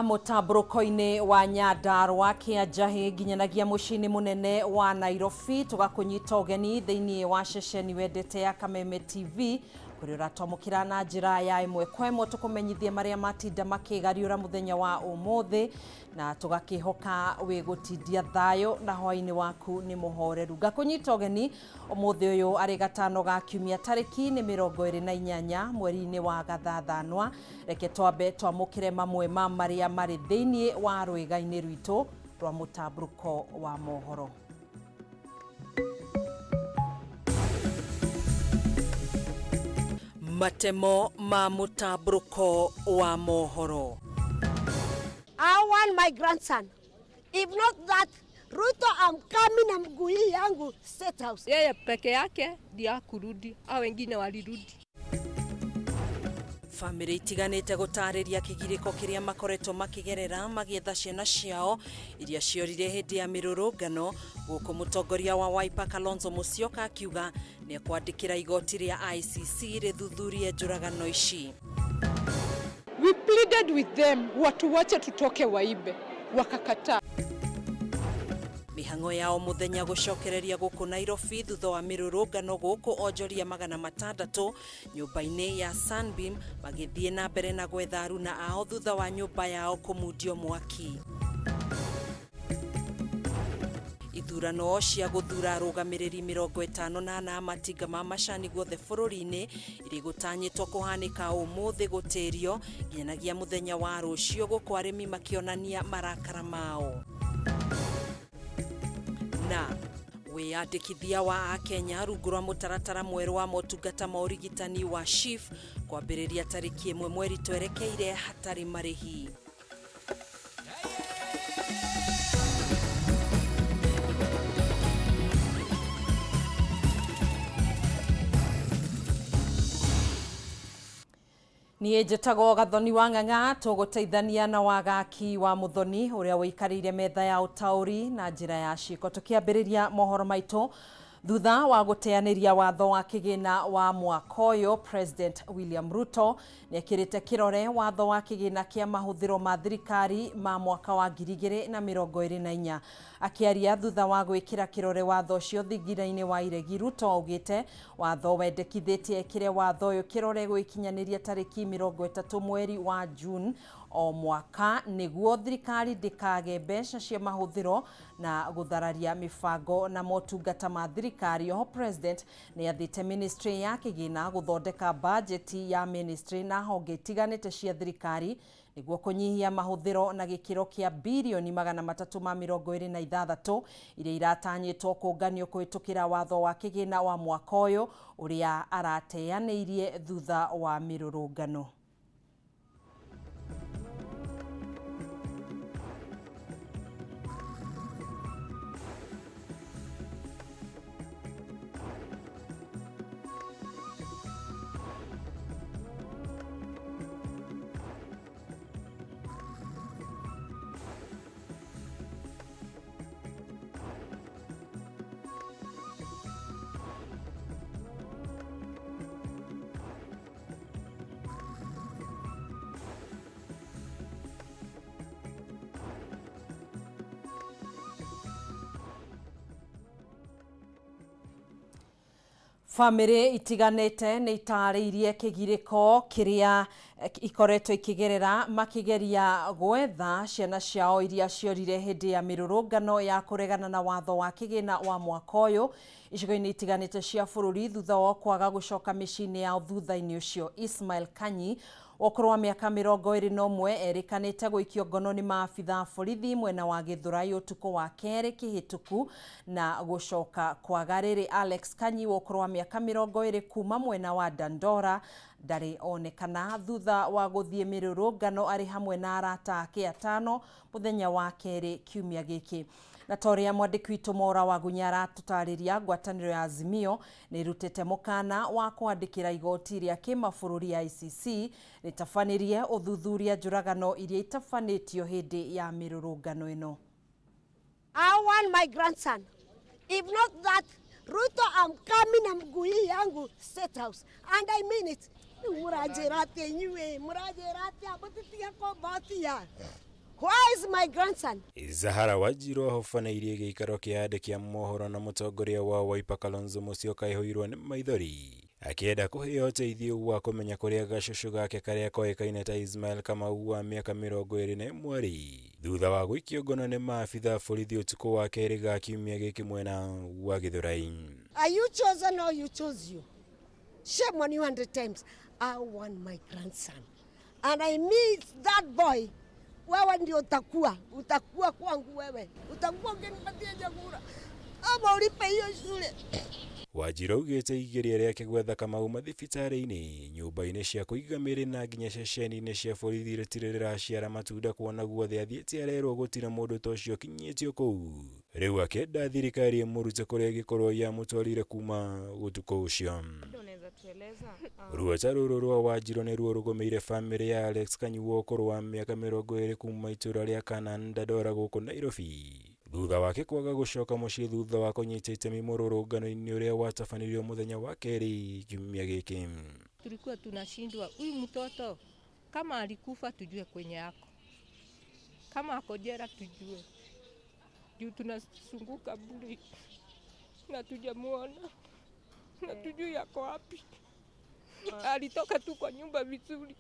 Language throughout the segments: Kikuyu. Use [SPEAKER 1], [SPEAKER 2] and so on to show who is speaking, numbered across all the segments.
[SPEAKER 1] Kuma mũtambũrũko-inĩ wa Nyandarũa kĩa Njahĩ nginyanagia mũciĩ-inĩ mũnene wa Nairobi, tũgakũnyita ũgeni thĩinĩ wa ceceni wendete ya Kameme TV, kũrĩa ũratwamũkĩra na njĩra ya ĩmwe kwa ĩmwe, tũkũmenyithie marĩa matinda makĩgariũra mũthenya wa ũmũthĩ, na tũgakĩhoka wĩ gũtindia thayũ na hwaĩ-inĩ waku nĩ mũhoreru. Ngakũnyita ũgeni ũmũthĩ ũyũ arĩ gatano ga kiumia, tarĩki nĩ 28 mweri-inĩ wa gathathanwa. Reke twambe twamũkĩre mamwe ma marĩa marĩ thĩinĩ wa rwĩga-inĩ rwitũ rwa mũtambũrũko wa mohoro. Matemo ma mũtambũrũko wa mohoro.
[SPEAKER 2] I want my grandson. If not that, Ruto, I'm coming na mguu hii yangu State House.
[SPEAKER 3] Yeye peke yake ndiye hakurudi, hao wengine walirudi.
[SPEAKER 1] Bamĩrĩ itiganĩte gũtarĩria kĩgirĩko kĩrĩa makoretwo makĩgerera magĩetha ciana ciao iria ciorire hĩndĩ ya mĩrũrũngano, gũkũ mũtongoria wa Wiper Kalonzo Musyoka akiuga nĩ ekwandĩkĩra igoti rĩa ICC rĩthuthurie njũragano ici.
[SPEAKER 4] We pleaded with them watuwache tutoke waibe, wakakataa.
[SPEAKER 1] Mĩhang'o ya o mũthenya gũcokereria gũkũ Nairobi thutha wa mĩrũrũngano gũkũ onjoria 600 nyũmba-inĩ ya Sunbeam magĩthiĩ na mbere na gwetha aruna ao thutha wa nyũmba yao kũmundio mwaki. Ithurano cia gũthura arũgamĩrĩri 54 a matinga ma macani guothe bũrũri-inĩ irĩ gũtanyĩtwo kũhanĩka ũmũthĩ gũtĩrio nginyanagia mũthenya wa rũciũ, gũkũ arĩmi makĩonania marakara mao. Na wĩyandĩkithia wa Akenya rungu rwa mũtaratara mwerũ wa motungata ma ũrigitani wa SHIF kwambĩrĩria tarĩki 1 mweri twerekeire hatarĩ marĩhi. Niĩ njĩtagwo Gathoni wa Ng'ang'a, tũgũteithania na Wagaki wa Mũthoni ũrĩa ũikarĩire metha ya ũtaũri na njĩra ya ciĩko. Tũkĩambĩrĩria mohoro maitũ thutha wa gũteanĩria watho wa kĩgĩna wa mwaka ũyũ, President William Ruto nĩekĩrĩte kĩrore watho wa kĩgĩna kĩa mahũthĩro ma thirikari ma mwaka wa 2024. Akĩaria thutha wa gwĩkĩra kĩrore watho ũcio thingira-inĩ wa Iregi, Ruto augĩte watho wendekithĩtie ekĩre watho ũyũ kĩrore gwĩkinyanĩria tarĩki 30 mweri wa June o mwaka nĩguo thirikari ndĩkage mbeca cia mahũthĩro na gũthararia mĩbango na motungata ma thirikari. Oho President nĩathĩte ministry ya kĩgĩna gũthondeka bajeti ya ministry na honge itiganĩte cia thirikari nĩguo kũnyihia mahũthĩro na gĩkĩro kĩa birioni 326 iria iratanyĩtwo kũnganio kũhĩtũkĩra watho wa kĩgĩna wa mwaka ũyũ ũrĩa arateanĩirie thutha wa mĩrũrũngano. Bamĩrĩ itiganĩte nĩ itarĩirie kĩgirĩko kĩrĩa ikoretwo ikĩgerera makĩgeria gwetha ciana ciao iria ciorire hĩndĩ ya mĩrũrũngano ya kũregana na watho wa kĩgĩna wa mwaka ũyũ icigo-inĩ itiganĩte cia bũrũri thutha wa kwaga gũcoka mĩciĩ-inĩ yao thutha-inĩ ũcio. Ismail Kanyi wa ũkũrũ wa mĩaka 21 erĩkanĩte gũikio ngono nĩ maabitha a borithi mwena wa Gĩthũrai ũtukũ wa kerĩ kĩhĩtũku na gũcoka kwaga rĩrĩ. Alex Kanyi wa ũkũrũ wa mĩaka 20 kuma mwena wa Dandora ndarĩ onekana thutha wa gũthiĩ mĩrũrũngano arĩ hamwe na arata ake atano mũthenya wa kerĩ kiumia gĩkĩ. Na ta ũrĩa mwandĩki witũ Mora wa Gunya aratũtarĩria, ngwatanĩro ya Azimio nĩ ĩrutĩte mũkana wa kwandĩkĩra igoti rĩa kĩmabũrũri ICC rĩtabanĩrie ũthuthuria njũragano iria itabanĩtio hĩndĩ ya mĩrũrũngano ĩno.
[SPEAKER 2] I want my grandson. If not that, Ruto, I'm coming na mguu hii yangu State House. And I mean it. Rĩu mũranjĩra atĩa inyuĩ? Mũranjĩra atĩa? Mũtitige kũmbotia. Where is my grandson?
[SPEAKER 5] Zahara Wanjiru ahobanĩirie gĩikaro kĩa andĩki a mohoro na mũtongoria wa Wiper Kalonzo Musyoka aihũirwo nĩ maithori akĩenda kũheo ũteithio wa kũmenya kũrĩa gacũcũ gake karĩa koĩkaine ta Ismail Kamau wa mĩaka 21 arĩ thutha wa gũikio ngono nĩ maabitha borithi ũtukũ wa kerĩ ga kiumia gĩkĩ mwena wa Gĩthũrai.
[SPEAKER 2] Are you chosen or you chose you? Shame on you 100 times. I want my grandson. And I miss that boy. Wewe ndio utakuwa, utakuwa kwangu wewe. Utakuwa ukinipatia chakula. Ama ulipe hiyo shule.
[SPEAKER 5] Wanjiru augĩte igeria rĩake gwetha Kamau mathibitarĩ-inĩ, nyũmba-inĩ cia kũiga mĩĩrĩ na nginya ceceni-inĩ cia borithi rĩtirĩ rĩraciara matunda kuona guothe athiĩte arerwo gũtirĩ mũndũ ta ũcio ũkinyĩtio kũu. Rĩu akĩenda thirikari ĩmũrute kũrĩa ĩngĩkorwo yamũtwarire kuma ũtukũ ũcio. Ruo ta rũrũ rwa Wanjiru nĩruo rũgũmĩire bamĩrĩ ya Alex Kanyua ũkũrũ wa mĩaka 20 kuma itũra rĩa Canaan Dandora gũkũ Nairobi thutha wake kwaga gũcoka mũciĩ thutha wa kũnyita itemi mũrũrũngano-inĩ ũrĩa watabanirio mũthenya wa kerĩ kiumia gĩkĩ.
[SPEAKER 3] Tulikuwa tunashindwa huyu mtoto kama alikufa tujue kwenye ako, kama ako jela tujue, juu tunasunguka bure na tujamuona na tujui ako wapi. Alitoka tu kwa nyumba vizuri,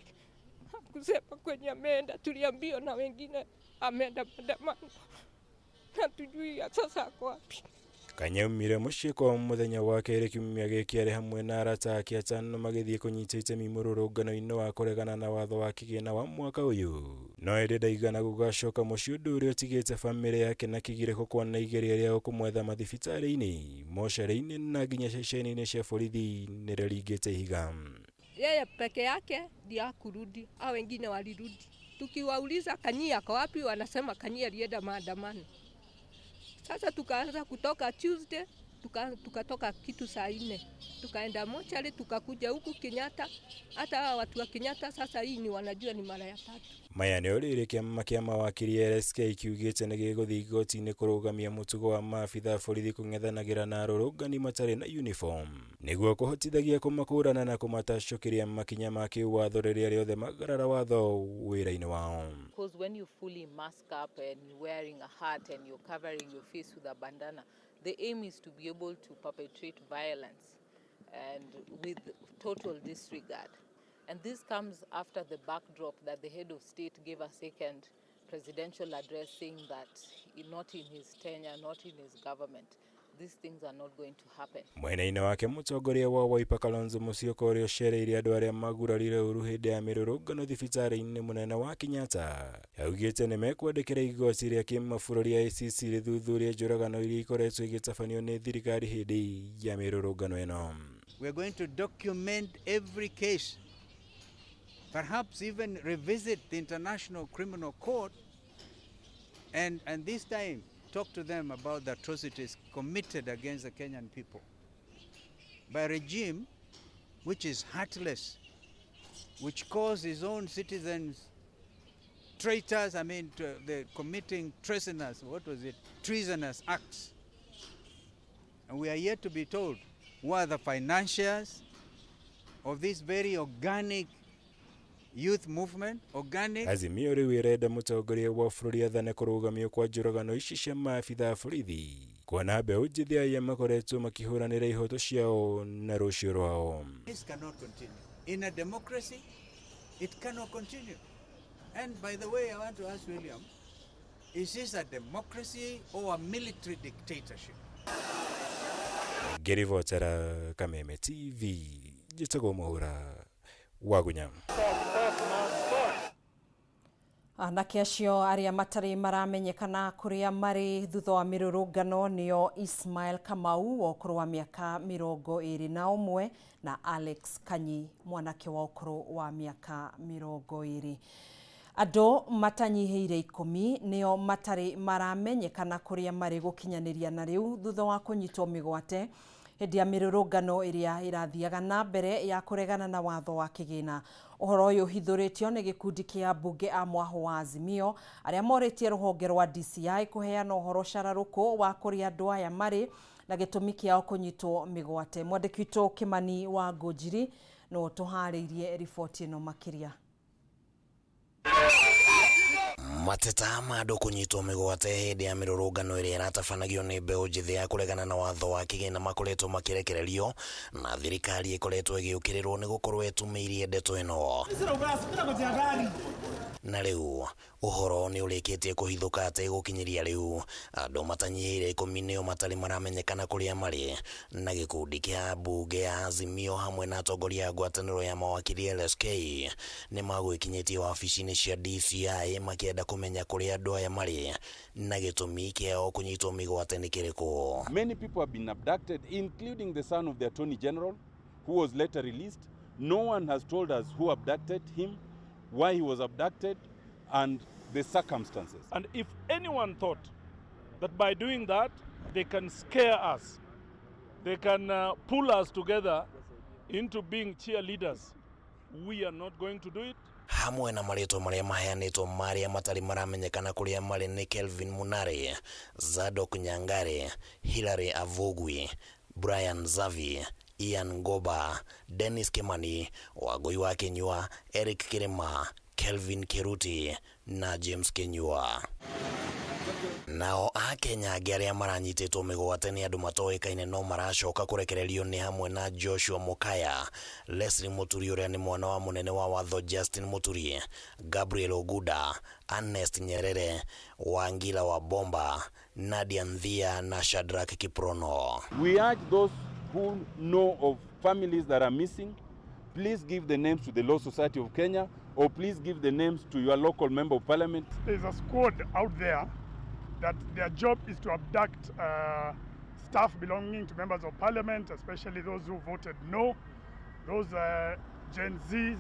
[SPEAKER 3] hakusema kwenye ameenda. Tuliambiwa na wengine ameenda maandamano na tujui sasa ako wapi.
[SPEAKER 5] Kanyaumire mũciĩ kwao mũthenya wa kerĩ kiumia gĩkĩ arĩ hamwe na arata ake atano magĩthiĩ kũnyita itemi mũrũrũngano-inĩ wa kũregana na watho wa kĩgĩna wa mwaka ũyũ, no ĩndĩ ndaigana gũgacoka mũciĩ, ũndũ ũrĩa ũtigĩte bamĩrĩ yake na kĩgirĩko kuona igeria rĩao kũmwetha mathibitarĩ-inĩ, mocarĩ-inĩ na nginya ceceni-inĩ cia borithi nĩrĩringĩte ihiga.
[SPEAKER 3] Yeye peke yake ndiye hakurudi, hao wengine walirudi. Tukiwauliza Kanyi ako wapi, wanasema Kanyi alienda maandamano. Sasa tukaanza kutoka Tuesday, tukatoka kitu saa 4, tukaenda mochari, tukakuja huku Kenyatta. Hata hawa watu wa Kenyatta sasa hii ni wanajua ni mara ya tatu.
[SPEAKER 5] Maya nĩ ũrĩrĩ kĩama kĩa mawakiri LSK kiugĩte nĩ gĩgũthiĩ igoti-inĩ kũrũgamia mũtugo wa maabitha borithi kũng'ethanagĩra na arũrũngani matarĩ na uniform nĩguo kũhotithagia kũmakũrana na kũmatacũkĩria makinya ma kĩwatho rĩrĩa rĩothe magarara watho wĩra-inĩ wao.
[SPEAKER 6] Because when you fully mask up and you're wearing a hat and you're covering your face with a bandana, the aim is to be able to perpetrate violence and with total disregard. And this comes after the backdrop that the head of state gave a second presidential address saying that not in his tenure, not in his government, these things are not going to happen.
[SPEAKER 5] Mwena-inĩ wake mũtongoria wa Wiper Kalonzo Musyoka ũrĩa ũcereire andũ arĩa magurarire ũru hĩndĩ ya mĩrũrũngano thibitarĩ-inĩ mũnene wa Kenyatta augĩte nĩ mekwandĩkĩra igoti rĩa kĩmabũrũri ICC rĩthuthurie njũragano iria ikoretwo igĩtabanio nĩ thirikari hĩndĩ ya mĩrũrũngano ĩno.
[SPEAKER 7] We are going to document every case, perhaps even revisit the International Criminal Court and this time talk to them about the atrocities committed against the Kenyan people by a regime which is heartless, which calls its own citizens traitors, I mean, the committing treasonous, what was it, treasonous acts. And we are yet to be told who are the financiers of this very organic youth movement, organic.
[SPEAKER 5] Azimio rĩu ĩrenda mũtongoria wa bũrũri athane kũrũgamio kwa njũragano ici cia maabitha a borithi kuona mbeũ njĩthĩ aya makoretwo makĩhũranĩra ihoto ciao na rũciũ rwao.
[SPEAKER 7] This cannot continue. In a democracy, it cannot continue. And by the way, I want to ask William, is this a democracy or a military dictatorship?
[SPEAKER 5] Ngĩribotera Kameme TV, njĩtagwo Mũhũra wa Gunya.
[SPEAKER 1] Anake acio arĩa matarĩ maramenyekana kũrĩa marĩ thutha wa mĩrũrũngano nĩo Ismail Kamau wa ũkũrũ wa mĩaka 21 na Alex Kanyi mwanake wa ũkũrũ wa mĩaka 20. Andũ matanyihĩire 10 nĩo matarĩ maramenyekana kũrĩa marĩ gũkinyanĩria na rĩu thutha wa kũnyitwo mĩgwate hĩndĩ ya mĩrũrũngano ĩrĩa ĩrathiaga na mbere ya kũregana na watho wa kĩgĩna. Ũhoro ũyũ ũhithũrĩtio nĩ gĩkundi kĩa mbunge a mwahũ wa Azimio arĩa morĩtie rũhonge rwa DCI kũheana ũhoro cararũkũ wa kũrĩa andũ aya marĩ na gĩtũmi kĩao kũnyitwo mĩgwate. Mwandĩki witũ Kĩmani wa Ngũnjiri no tũharĩirie riboti ĩno makĩria.
[SPEAKER 8] Mateta ma andũ kũnyitwo mĩgwate hĩndĩ ya mĩrũrũngano ĩrĩa ĩratabanagio nĩ mbeũ njĩthĩ ya kũregana na watho wa kĩgĩna makoretwo makĩrekererio na thirikari ĩkoretwo ĩgĩũkĩrĩrwo nĩ gũkorwo ĩtumĩirie ndeto ĩno. Na rĩu ũhoro nĩ ũrĩkĩtie kũhithũka atĩ gũkinyĩria rĩu andũ matanyihĩire 10 nĩo matarĩ maramenyekana kũrĩa marĩ na gĩkundi kĩa mbunge ya Azimio hamwe na atongoria a ngwatanĩro ya mawakiri LSK nĩ magwĩkinyĩtie wabici-inĩ cia DCI makĩenda kũmenya kũrĩa andũ aya marĩ na gĩtũmi kĩao kũnyitwo mĩgwate nĩ kĩrĩkũ.
[SPEAKER 9] Many people have been abducted, including the son of the Attorney General, who was later released. No one has told us who abducted him, why he was abducted, and the circumstances.
[SPEAKER 10] And if anyone thought that by doing that, they can scare us, they can pull us together into being cheerleaders, we are not going to do it.
[SPEAKER 8] Hamwe na marĩtwa marĩa maheanĩtwo marĩa matarĩ maramenyekana kũrĩa marĩ nĩ Kelvin Munare, Zadok Nyangare, Hilary Avugwi, Brian Zavi, Ian Ngoba, Dennis Kimani, Wangui wa Kinyua, Eric Kirima, Kelvin Kiruti na James Kinyua. Nao Akenya angĩ arĩa maranyitĩtwo mĩgwate nĩ andũ matoĩkaine no maracoka kũrekererio nĩ hamwe na Joshua Mokaya, Leslie Muturi ũrĩa nĩ mwana wa mũnene wa watho Justin Muturi, Gabriel Oguda, Ernest Nyerere, Wangila wa Bomba, Nadia Nthia na Shadrack Kiprono.
[SPEAKER 9] We urge those who know of families that are missing, please give the names to the Law Society of Kenya, or please give the names to your local member of parliament.
[SPEAKER 11] There's a squad out there that their job is to abduct staff belonging to members of parliament, especially those who voted no, those Gen Zs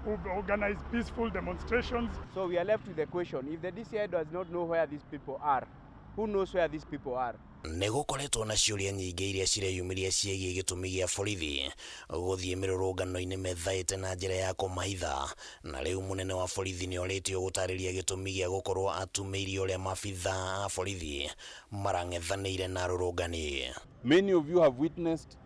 [SPEAKER 11] who organize peaceful demonstrations.
[SPEAKER 12] So we are left with the question, if the DCI does not know where these people are, who knows where these people are?
[SPEAKER 8] Nĩ gũkoretwo na ciũria nyingĩ iria cireyumĩria ciĩgiĩ gĩtũmi gĩa borithi gũthiĩ mĩrũrũngano-inĩ methaĩte na njĩra ya kũmahitha, na rĩu mũnene wa borithi nĩ orĩtio gũtarĩria gĩtũmi gĩa gũkorwo atumĩirie ũrĩa maabithaa a borithi marang'ethanĩire na arũrũngani.
[SPEAKER 9] Many of you have witnessed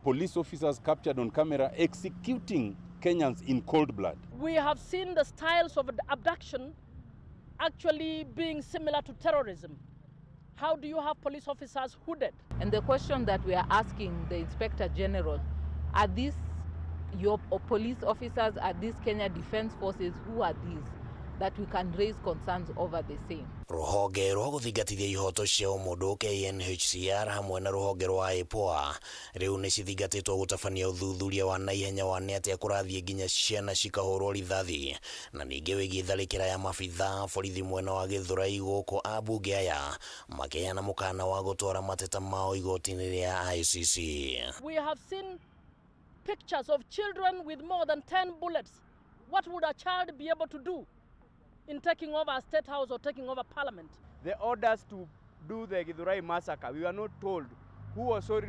[SPEAKER 9] police officers captured on camera executing Kenyans in cold blood.
[SPEAKER 13] We have seen the styles of abduction actually being similar to terrorism. How do you have police officers hooded?
[SPEAKER 6] And the question that we are asking the Inspector General, are these your police officers, are these Kenya Defence Forces, who are these, that we can raise concerns over the same?
[SPEAKER 8] Ruhonge rwa gũthingatithia ihoto cia ũmũndũ KNHCR hamwe na ruhonge rwa IPOA rĩu nĩ cithingatĩtwo gũtabania ũthuthuria wa naihenya wa nĩ atĩa kũrathiĩ nginya ciana cikahũrwo rithathi, na ningĩ wĩgiĩ tharĩkĩra ya maabithaa borithi mwena wa Gĩthũrai gũkũ ambunge aya makĩheana mũkana wa gũtwara mateta mao igoti-inĩ rĩa ICC.
[SPEAKER 13] We have seen pictures of children with more than 10 bullets. What would a child be able to do in taking over a state house or taking over parliament?
[SPEAKER 12] The orders to do the Githurai massacre, we were not told who was so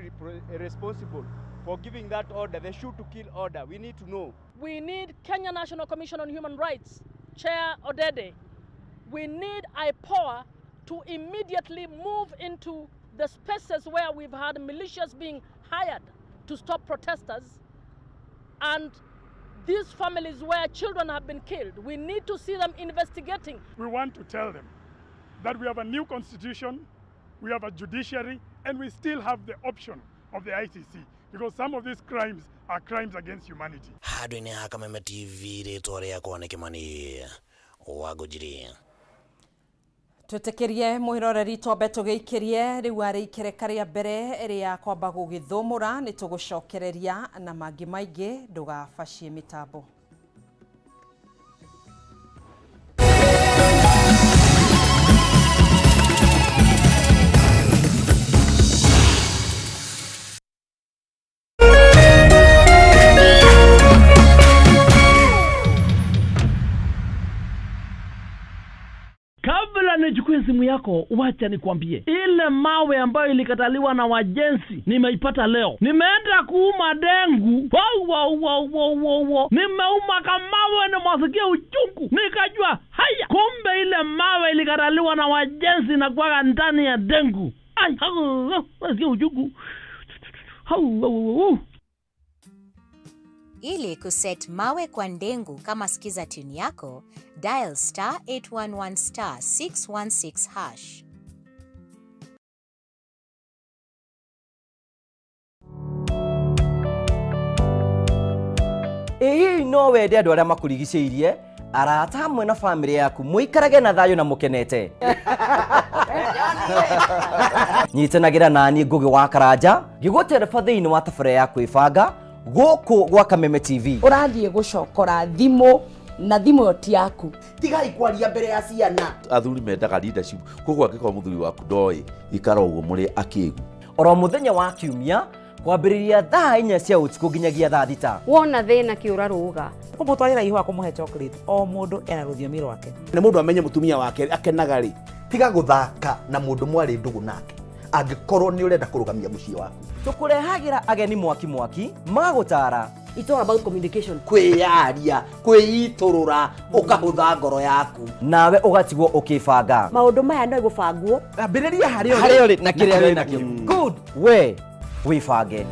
[SPEAKER 12] responsible for giving that order, the shoot to kill order. We need to know.
[SPEAKER 13] We need Kenya National Commission on Human Rights, Chair Odede. We need IPOA to immediately move into the spaces where we've had militias being hired to stop protesters, and these families where children have been killed. We need to see them investigating.
[SPEAKER 11] We want to tell them that we have a new constitution, we have a judiciary, and we still have the option of the ICC, because some of these crimes are crimes against humanity.
[SPEAKER 8] Handũ-inĩ ha Kameme TV, rĩtwa rĩakwa nĩ Kĩmani wa Ngũnjiri.
[SPEAKER 1] Twĩtĩkĩrie mwĩroreri twambe tũgĩikĩrie rĩu arĩ ikereka rĩa mbere rĩa kwamba gũgĩthũmũra nĩ tũgũcokereria na mangĩ maingĩ ndũgabacie mĩtambo.
[SPEAKER 14] Kabla nichukue simu yako, wacha nikwambie, ile mawe ambayo ilikataliwa na wajenzi nimeipata leo. Nimeenda kuuma dengu, wow, wow, wow, wow, wow, wow. Nimeuma kamawe na masikia uchungu, nikajua haya, kumbe ile mawe ilikataliwa na wajenzi na kuwaga ndani ya dengu. Ai, nasikia uchungu. Hau, hau, hau.
[SPEAKER 15] Ili kuset mawe kwa ndengu kama skiza tune yako, dial star 811 star 616 hash.
[SPEAKER 16] Ĩ hihi no wende andũ arĩa makũrigicĩirie, arata hamwe na bamĩrĩ yaku mũikarage na thayũ na mũkenete? Nyitanagĩra naniĩ Ngũgĩ wa Karanja ngĩgũtereba thĩinĩ wa tabarĩra ya kwĩbanga gũkũ gwa Kameme TV.
[SPEAKER 17] Ũrathiĩ gũcokora thimũ na thimũ ĩyo ti yaku.
[SPEAKER 18] Tigai kwaria mbere ya ciana.
[SPEAKER 19] Athuri mendaga leadership, koguo angĩkorwo mũthuri waku ndoĩ, ikara ũguo mũrĩ akĩgu.
[SPEAKER 16] Oro mũthenya wa kiumia kwambĩrĩria thaa 4 cia ũtukũ nginyagia thaa 6.
[SPEAKER 20] Wona thĩna kĩũra rũga.
[SPEAKER 21] Kũmũtwarĩra ihũa, kũmũhe chocolate, o mũndũ ena rũthiomi rwake.
[SPEAKER 18] Nĩ mũndũ amenye mũtumia wake akenaga rĩ. Tiga gũthaka na mũndũ mwarĩ ndũgũ nake angĩkorwo nĩ ũrenda kũrũgamia mũciĩ waku.
[SPEAKER 16] Tũkũrehagĩra ageni mwaki mwaki magũtara.
[SPEAKER 20] It's all about communication.
[SPEAKER 18] Kwĩyaria, kwĩitũrũra, ũkahũtha ngoro yaku.
[SPEAKER 16] Nawe ũgatigwo ũkĩbanga.
[SPEAKER 20] Maũndũ maya no gũbangwo.
[SPEAKER 18] Ambĩrĩria harĩa ũrĩ.
[SPEAKER 16] Harĩa ũrĩ na kĩrĩa wĩ nakĩo. Good. We wĩbange.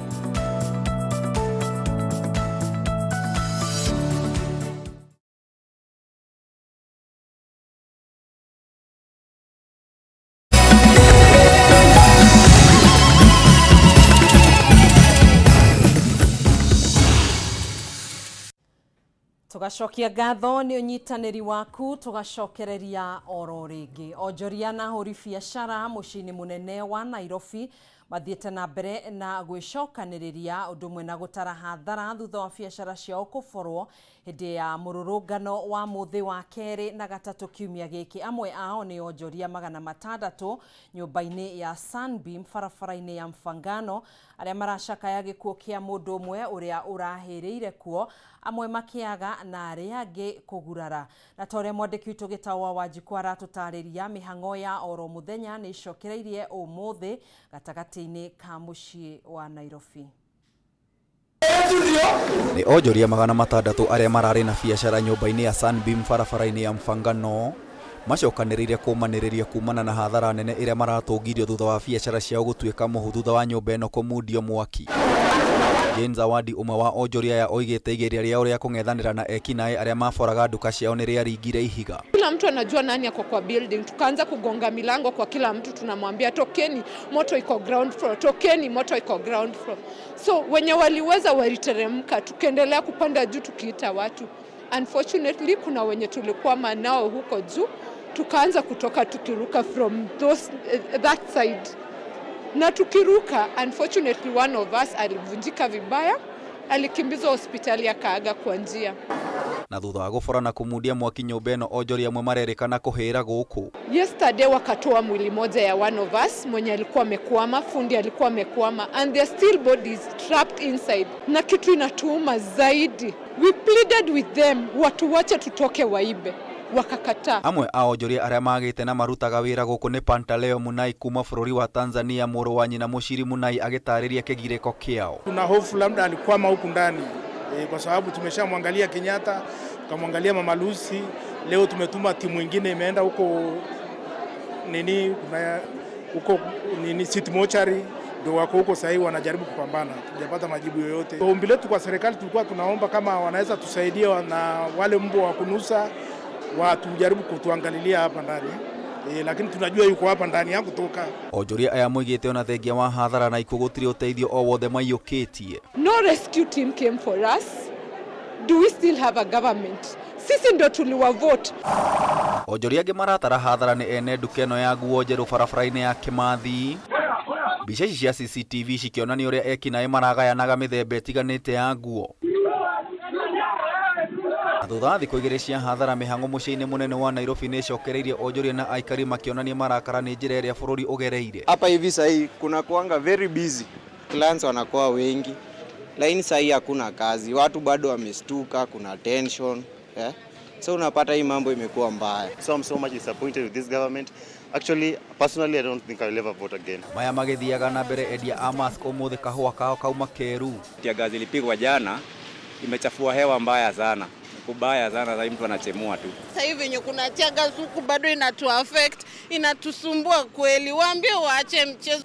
[SPEAKER 1] Tugacokia ngatho nĩ ũnyitanĩri waku, tugacokereria oro rĩngĩ. Onjoria na ahũri biacara mũciĩ-inĩ mũnene wa Nairobi mathiĩte na mbere na gwĩcokanĩrĩria ũndũ ũmwe na gũtara hathara thutha wa biacara ciao kũborwo hĩndĩ ya mũrũrũngano wa mũthĩ wa kerĩ na gatatũ kiumia gĩkĩ. Amwe ao nĩ onjoria 600 nyũmba-inĩ ya Sunbeam barabara-inĩ ya Mfangano arĩa maracakaya gĩkuũ kĩa mũndũ ũmwe ũrĩa ũrahĩrĩire kuo, amwe makĩaga na arĩa angĩ kũgurara. Na ta ũrĩa mwandĩki witũ Gĩtaũ wa Wanjikũ aratũtarĩria, mĩhang'o ya oro mũthenya nĩ ĩcokereirie ũmũthĩ gatagatĩ-inĩ ka mũciĩ wa Nairobi.
[SPEAKER 22] Nĩ onjoria 600 arĩa mararĩ na biacara nyũmba-inĩ ya Sunbeam barabara-inĩ ya Mfangano macokanĩrĩire kũmanĩrĩria kumana na hathara nene ĩrĩa maratũngirio thutha wa biacara ciao gũtuĩka mũhu thutha wa nyũmba ĩno kũmundio mwaki. Jane Zawadi ũmwe wa onjoria aya oigĩte igeria rĩao rĩa kũng'ethanĩra na ekinaĩ arĩa maboraga nduka ciao nĩ rĩaringire ihiga.
[SPEAKER 4] Kila mtu anajua nani ako kwa building. Tukaanza kugonga milango kwa kila mtu, tunamwambia tokeni, moto iko ground floor, tokeni, moto iko ground floor. So wenye waliweza waliteremka, tukaendelea kupanda juu tukiita watu. Unfortunately, kuna wenye tulikwama nao huko juu, tukaanza kutoka tukiruka from that side. Na tukiruka, unfortunately one of us alivunjika vibaya, alikimbizwa hospitali akaaga kwa njia.
[SPEAKER 22] Na thutha wa gũbora na kũmundia mwaki nyũmba ĩno, onjoria amwe marerĩkana kũhĩra gũkũ.
[SPEAKER 4] Yesterday wakatoa mwili moja ya one of us mwenye alikuwa amekwama, fundi alikuwa amekwama, and there are still bodies trapped inside. Na kitu inatuuma zaidi, we pleaded with them watu wache tutoke waibe, wakakataa.
[SPEAKER 22] Amwe a onjoria arĩa magĩte na marutaga wĩra gũkũ nĩ Pantaleo Munai kuma bũrũri wa Tanzania, mũrũ wa nyina Mũciri Munai agĩtarĩria kĩgirĩko kĩao.
[SPEAKER 23] Tuna hofu labda alikwama huku ndani kwa sababu tumeshamwangalia Kenyatta, tukamwangalia Mama Lucy, leo tumetuma timu ingine imeenda huko nini, kuna huko nini City Mortuary ndio wako huko sasa hivi wanajaribu kupambana, tujapata majibu yoyote. Ombi letu kwa serikali tulikuwa tunaomba kama wanaweza tusaidia na wale mbwa wa kunusa watujaribu kutuangalilia hapa ndani. Lakini tunajua yuko hapa ndani ya kutoka.
[SPEAKER 22] Onjoria aya moigĩte ona thengia wa hathara na ikuũ gũtirĩ ũteithio o wothe maiyũkĩtie.
[SPEAKER 4] No rescue team came for us. Do we still have a government? Sisi ndo tuliwa vote.
[SPEAKER 22] Onjoria angĩ maratara hathara nĩ ene nduka ĩno ya nguo njerũ barabara-inĩ ya Kĩmathi. Mbica ici cia CCTV cikĩonania ũrĩa ekinaĩ maragayanaga mĩthemba ĩtiganĩte ya nguo. Na thutha wa thikũ 2 cia hathara, mĩhang'o mũciĩ-inĩ mũnene wa Nairobi nĩ ĩcokereirie onjoria na aikari makĩonania marakara nĩ njĩra ĩrĩa bũrũri ũgereire.
[SPEAKER 24] Hapa hivi sahii kuna kuanga very busy, clients wanakuwa wengi, lakini sahii hakuna kazi, watu bado wamestuka, kuna tension So unapata hii mambo imekuwa mbaya.
[SPEAKER 25] So I'm so much disappointed with this government. Actually, personally, I don't think I'll ever vote again.
[SPEAKER 22] Maya magĩthiaga na mbere, endia a mask ũmũthĩ kahũa kao kauma keru.
[SPEAKER 26] Tear gas ilipigwa jana, imechafua hewa mbaya sana. Kubaya sana, sasa mtu anachemua tu.
[SPEAKER 27] Sasa hivi venye kuna tear gas huku bado inatu affect, inatusumbua kweli. Waambie waache mchezo.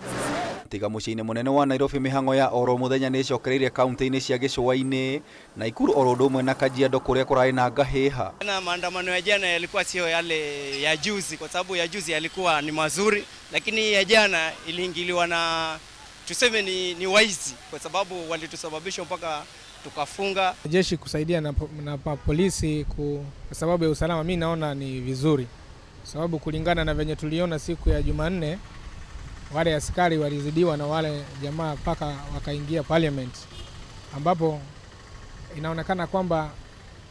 [SPEAKER 22] Tiga mũciĩ-inĩ mũnene wa Nairobi, mĩhang'o ya oro mũthenya nĩ ĩcokereirie kaunti-inĩ cia gĩcũa-inĩ, Naikuru oro ũndũ ũmwe na Kajiado kũrĩa kũrarĩ na ngahĩha.
[SPEAKER 2] Na maandamano ya jana yalikuwa sio yale ya juzi, kwa sababu ya juzi yalikuwa ni mazuri, lakini ya jana iliingiliwa na tuseme ni waizi, kwa sababu walitusababisha mpaka tukafunga.
[SPEAKER 3] Jeshi kusaidia na polisi kwa sababu ya usalama, mi naona ni vizuri, sababu kulingana na venye tuliona siku ya Jumanne, wale askari walizidiwa na wale jamaa mpaka wakaingia parliament, ambapo inaonekana kwamba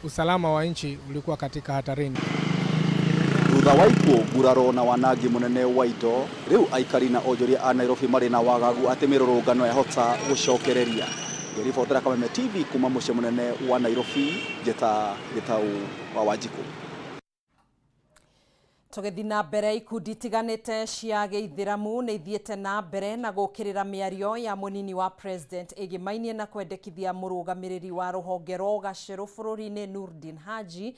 [SPEAKER 3] usalama wa nchi ulikuwa katika hatarini.
[SPEAKER 22] Thutha wa ikuũ, nguraro na wanangi mũnene wa indo, rĩu aikari na onjoria a Nairobi marĩ na wagagu atĩ mĩrũrũngano yahota gũcokereria. Ngĩribotera Kameme TV kuma mũciĩ mũnene wa Nairobi, njĩta Gĩtau wa Wanjikũ.
[SPEAKER 1] Tũgĩthiĩ na mbere, ikundi itiganĩte cia gĩithĩramu nĩ ithiĩte na mbere na gũkĩrĩra mĩario ya mũnini wa president ĩgĩmainie na kwendekithia mũrũgamĩrĩri wa rũhonge rwa ũgacerũ bũrũri-inĩ Nurdin Haji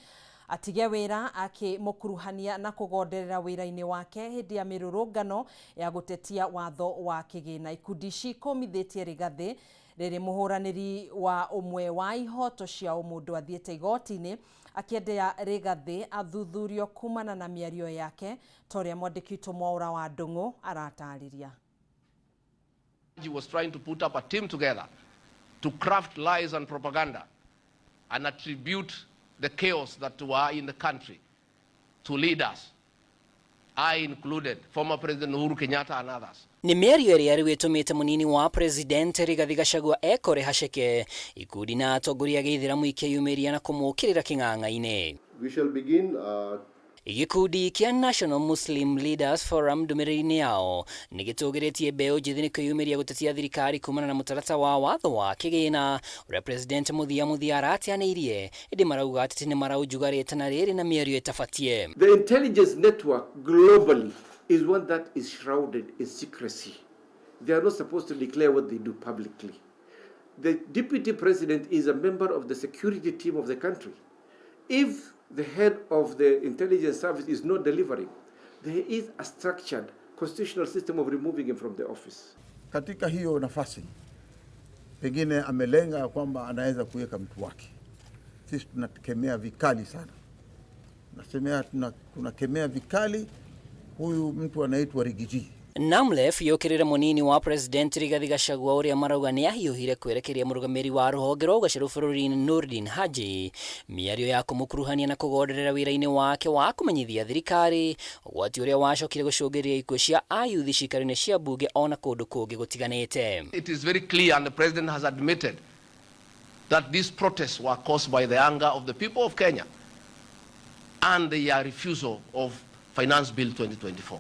[SPEAKER 1] atige wĩra, akĩmũkuruhania na kũgonderera wĩra-inĩ wake hĩndĩ ya mĩrũrũngano ya gũtetia watho wa kĩgĩna. Ikundi ici ikũmithĩtie Rigathĩ rĩrĩ mũhũranĩri wa ũmwe wa ihoto cia ũmũndũ athiĩte igoti-inĩ akĩendea Rigathĩ athuthurio kumana na mĩario yake, ta ũrĩa mwandĩki witũ Mwaũra wa Ndung'u aratarĩria.
[SPEAKER 5] He was trying to put up a team together to craft lies and propaganda and attribute the chaos that were in the country to leaders, I included, former President Uhuru Kenyatta and others.
[SPEAKER 7] Nĩ mĩario ĩrĩa rĩu ĩtũmĩte mũnini wa president Rigathi Gachagua ekore haceke, ikundi na atongoria a gĩithĩramu ikĩyumĩria na kũmũkĩrĩra kĩng'ang'a-inĩ.
[SPEAKER 9] We shall begin
[SPEAKER 7] Gĩkundi kĩa National Muslim Leaders Forum ndũmĩrĩri-inĩ yao nĩ gĩtũgĩrĩtie mbeũ njĩthĩ nĩ kwĩyumĩria gũtetia thirikari kumana na mũtaratara wa watho wa kĩgĩna ũrĩa president Muthia Muthia arateanĩirie, ĩndĩ marauga atĩ nĩ maraunjuga rĩtana rĩrĩ na mĩario ĩtabatie.
[SPEAKER 9] The intelligence network globally is one that is shrouded in secrecy. They are not supposed to declare what they do publicly. The deputy president is a member of the security team of the country. If the head of the intelligence service is not delivering, there is a structured constitutional system of removing him from the office.
[SPEAKER 10] Katika hiyo nafasi pengine amelenga kwamba anaweza kuweka mtu wake. Sisi tunakemea vikali sana, nasemea tunakemea vikali huyu mtu anaitwa Riggy G.
[SPEAKER 7] Namlef yũkĩrĩre mũnini wa president Rigathi Gachagua ũrĩa marauga nĩ ahiũhire kwerekeria mũrũgamĩrĩri wa rũhonge rwa ũgacerũ bũrũri-inĩ Nurdin Haji mĩario ya kũmũkuruhania na kũgonderera wĩra-inĩ wake wa kũmenyithia thirikari ũgwati ũrĩa wacokire gũcũngĩrĩria ikuũ cia ayuthi ciikaro-inĩ cia mbunge ona kũndũ kũngĩ gũtiganĩte.
[SPEAKER 5] It is very clear, and the president has admitted, that these protests were caused by the anger of the people of Kenya and the refusal of Finance Bill 2024.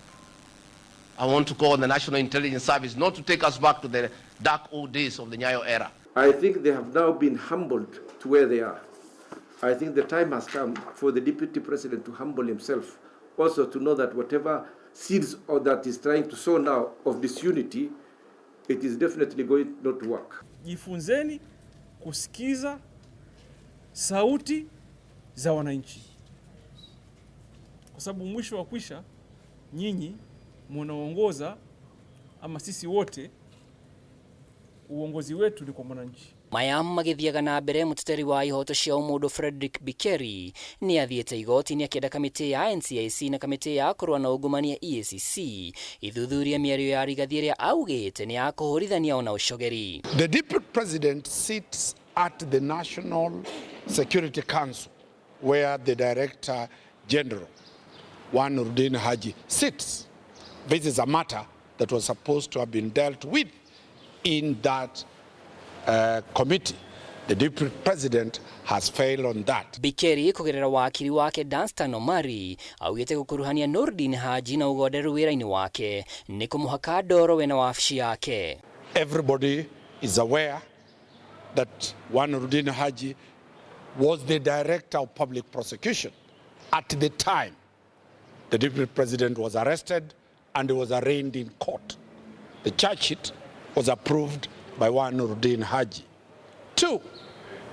[SPEAKER 5] I want to call on the National Intelligence Service not to take us back to the dark old days of the Nyayo era.
[SPEAKER 9] I think they have now been humbled to where they are. I think the time has come for the deputy president to humble himself, also to know that whatever seeds or that is trying to sow now of disunity, it is definitely going not to work.
[SPEAKER 27] Jifunzeni kusikiza sauti za wananchi, kwa sababu mwisho wa kwisha nyinyi munaongoza ama sisi wote uongozi wetu ni kwa mwananchi.
[SPEAKER 7] Maya magĩthiaga na mbere, mũteteri wa ihoto cia ũmũndũ Frederick Bikeri nĩ athiĩte igoti-inĩ akĩenda kamĩtĩ ya NCIC na kamĩtĩ ya kũrũa na ungumania EACC ithuthurie mĩario ya Rigathi ĩrĩa augĩte nĩ ya kũhũrithania ona ũcogeri.
[SPEAKER 28] The deputy president sits at the National Security Council, where the director general, one Nurdin Haji, sits. This is a matter that was supposed to have been dealt with in that committee. The deputy president has failed on that.
[SPEAKER 7] Bikeri kũgerera wakiri wake Danstan Omari augĩte gũkuruhania Nurdin Haji na ũgonderu wĩra-inĩ wake nĩ kũmũhaka ndoro we na wabici yake.
[SPEAKER 28] Everybody is aware that one Nurdin Haji was the director of public prosecution at the time the deputy president was arrested and he was arraigned in court. The charge sheet was approved by one Nurdin Haji. Two,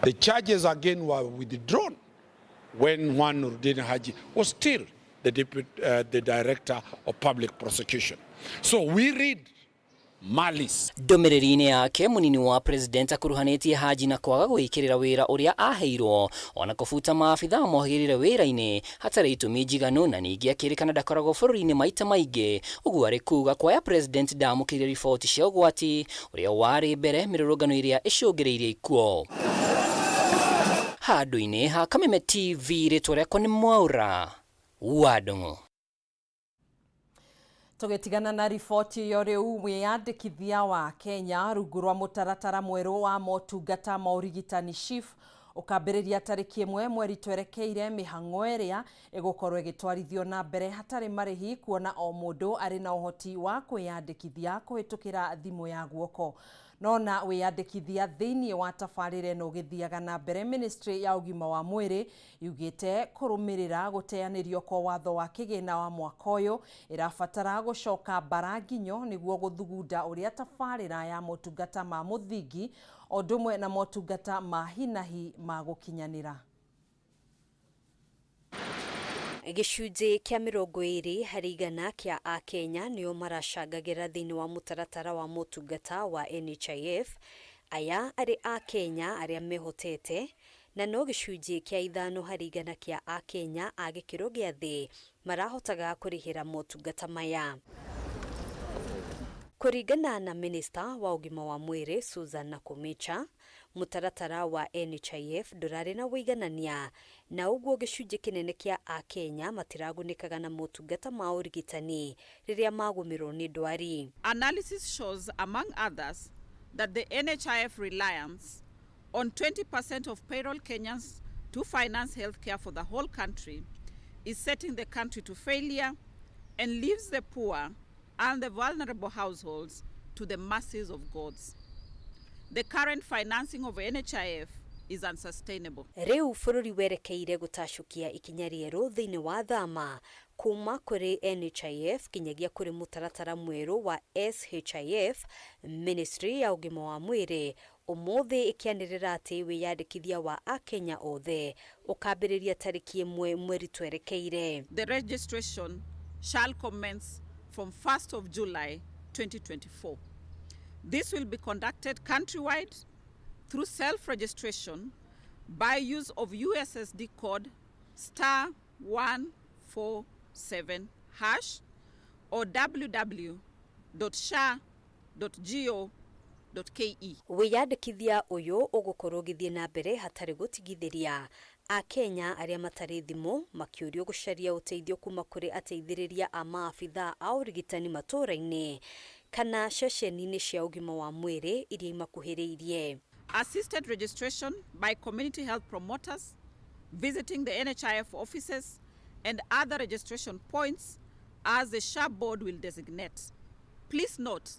[SPEAKER 28] the charges again were withdrawn when one Nurdin Haji was still the director of public prosecution. So we read Malice.
[SPEAKER 7] Ndũmĩrĩri-inĩ yake mũnini wa president akuruhanĩtie Haji na kwaga gwĩkĩrĩra wĩra ũrĩa aheirwo ona kũbuta maabitha mohĩgĩrĩre wĩra-inĩ hatarĩ itũmi njiganu na ningĩ akĩrĩkana ndakoragwo bũrũri-inĩ maita maingĩ ũguo arĩ kuga kwaya president ndamũkĩire riboti cia ũgwati ũrĩa warĩ mbere mĩrũrũngano ĩrĩa ĩcũngĩrĩirie ikuũ. Handũ-inĩ ha Kameme TV rĩtwa rĩakwa nĩ Mwaura wa Ndung'u.
[SPEAKER 1] Tũgĩtigana na riboti ĩyo rĩu wĩyandĩkithia wa Kenya rungu rwa mũtaratara mwerũ wa motungata ma ũrigitani SHIF ũkambĩrĩria tarĩki 1 mweri twerekeire mĩhang'o ĩrĩa ĩgũkorwo ĩgĩtwarithio na mbere hatarĩ marĩhi kuona o mũndũ arĩ na ũhoti wa kwĩyandĩkithia kũhĩtũkĩra thimũ ya guoko. Nona wĩyandĩkithia thĩinĩ wa tabarĩra ĩno ũgĩthiaga na mbere ministry ya ũgima wa mwĩrĩ yugĩte kũrũmĩrĩra gũteanĩrio kwa watho wa kĩgĩna wa mwaka ũyũ ĩrabatara gũcoka mbara nginyo nĩguo gũthugunda ũrĩa tabarĩra ya motungata ma mũthingi o ũndũ ũmwe na motungata ma hinahi ma gũkinyanĩra.
[SPEAKER 6] Gĩcunjĩ kĩa 20% kĩa Akenya nĩo maracangagĩra thĩinĩ wa mũtaratara wa motungata wa NHIF. Aya arĩ Akenya arĩa mehotete na no gĩcunjĩ kĩa 5% kĩa Akenya a gĩkĩro gĩa thĩ marahotaga kũrĩhĩra motungata maya. Kũringana na Minista wa ũgima wa mwĩrĩ Susan Nakhumicha, mũtaratara wa NHIF ndũrarĩ na ũiganania na ũguo gĩcunjĩ kĩnene kĩa Akenya matiragunĩkaga na motungata ma ũrigitani rĩrĩa magũmĩrwo nĩ ndwari.
[SPEAKER 8] Analysis shows, among others, that the NHIF reliance on 20% of payroll Kenyans to finance healthcare for the whole country is setting the country to failure and leaves the poor and the vulnerable households to the mercies of gods. The current financing of NHIF is unsustainable.
[SPEAKER 6] Rĩu bũrũri werekeire gũtacũkia ikinya rĩerũ thĩinĩ wa thama kuma kũrĩ NHIF kinyagia kũrĩ mũtaratara mwerũ wa SHIF. Ministry ya ũgima wa mwĩrĩ ũmũthĩ ĩkĩanĩrĩra atĩ wĩyandĩkithia wa Akenya othe ũkambĩrĩria tarĩki 1 mweri twerekeire.
[SPEAKER 8] The registration shall commence from 1st of July 2024. This will be conducted countrywide through self-registration by use of USSD code *147# or www.sha.go.ke.
[SPEAKER 6] Wĩyandĩkithia ũyũ ũgũkorwo ũgĩthiĩ na mbere hatarĩ gũtigithĩria. Akenya arĩa matarĩ thimũ makĩũrio gũcaria ũteithio kuma kũrĩ ateithĩrĩria a maabithaa a ũrigitani matũũra-inĩ kana ceceni-inĩ cia ũgima wa mwĩrĩ iria imakuhĩrĩirie.
[SPEAKER 8] Assisted registration by community health promoters visiting the NHIF offices and other registration points as the SHA board will designate. Please note,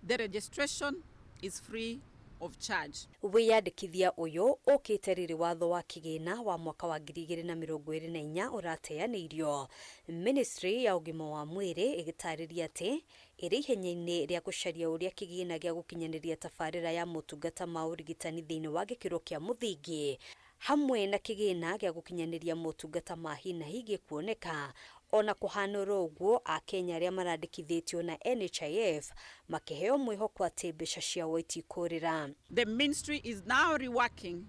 [SPEAKER 8] the registration is free of charge.
[SPEAKER 6] Wĩyandĩkithia ũyũ ũkĩte rĩrĩ watho wa kĩgĩna wa mwaka wa 2024 ũrateanĩirio. Ministry ya ũgima wa mwĩrĩ ĩgĩtarĩria atĩ ĩrĩ ihenya-inĩ rĩa gũcaria ũrĩa kĩgĩna gĩa gũkinyanĩria tabarĩra ya motungata ma ũrigitani thĩinĩ wa gĩkĩro kĩa mũthingi hamwe na kĩgĩna gĩa gũkinyanĩria motungata ma hi na hi gĩkuoneka. Ona kũhana oro ũguo, Akenya arĩa marandĩkithĩtio na NHIF makĩheo mwĩhoko atĩ mbeca ciao itikũrĩra.
[SPEAKER 8] The ministry is now reworking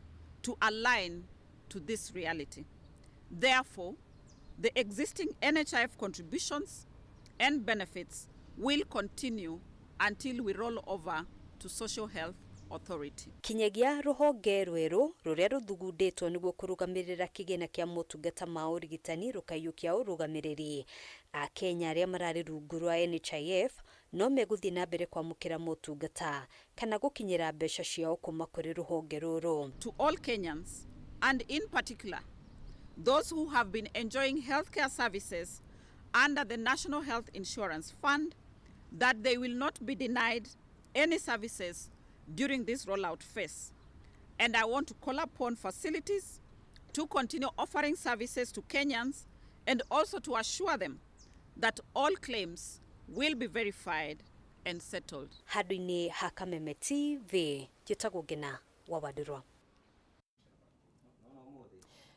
[SPEAKER 8] to align to this reality. Therefore, the existing NHIF contributions and benefits will continue until we roll over to Social Health Authority.
[SPEAKER 6] Kinyagia rũhonge rwerũ rũrĩa rũthugundĩtwo nĩguo kũrũgamĩrĩra kĩgĩna kĩa motungata ma ũrigitani rũkaiyũkia ũrũgamĩrĩri. Akenya arĩa mararĩ rungu rwa NHIF no megũthiĩ na mbere kwamũkĩra motungata kana gũkinyĩra mbeca ciao kuma kũrĩ rũhonge rũrũ.
[SPEAKER 8] To all Kenyans, and in particular those who have been enjoying healthcare services under the National Health Insurance Fund, that they will not be denied any services during this rollout phase. And I want to call upon facilities to continue offering services to Kenyans and also to assure them that all claims will be verified and settled.
[SPEAKER 6] Handũ-inĩ ha Kameme TV, njĩtagwo Ngina wa Wandirwa.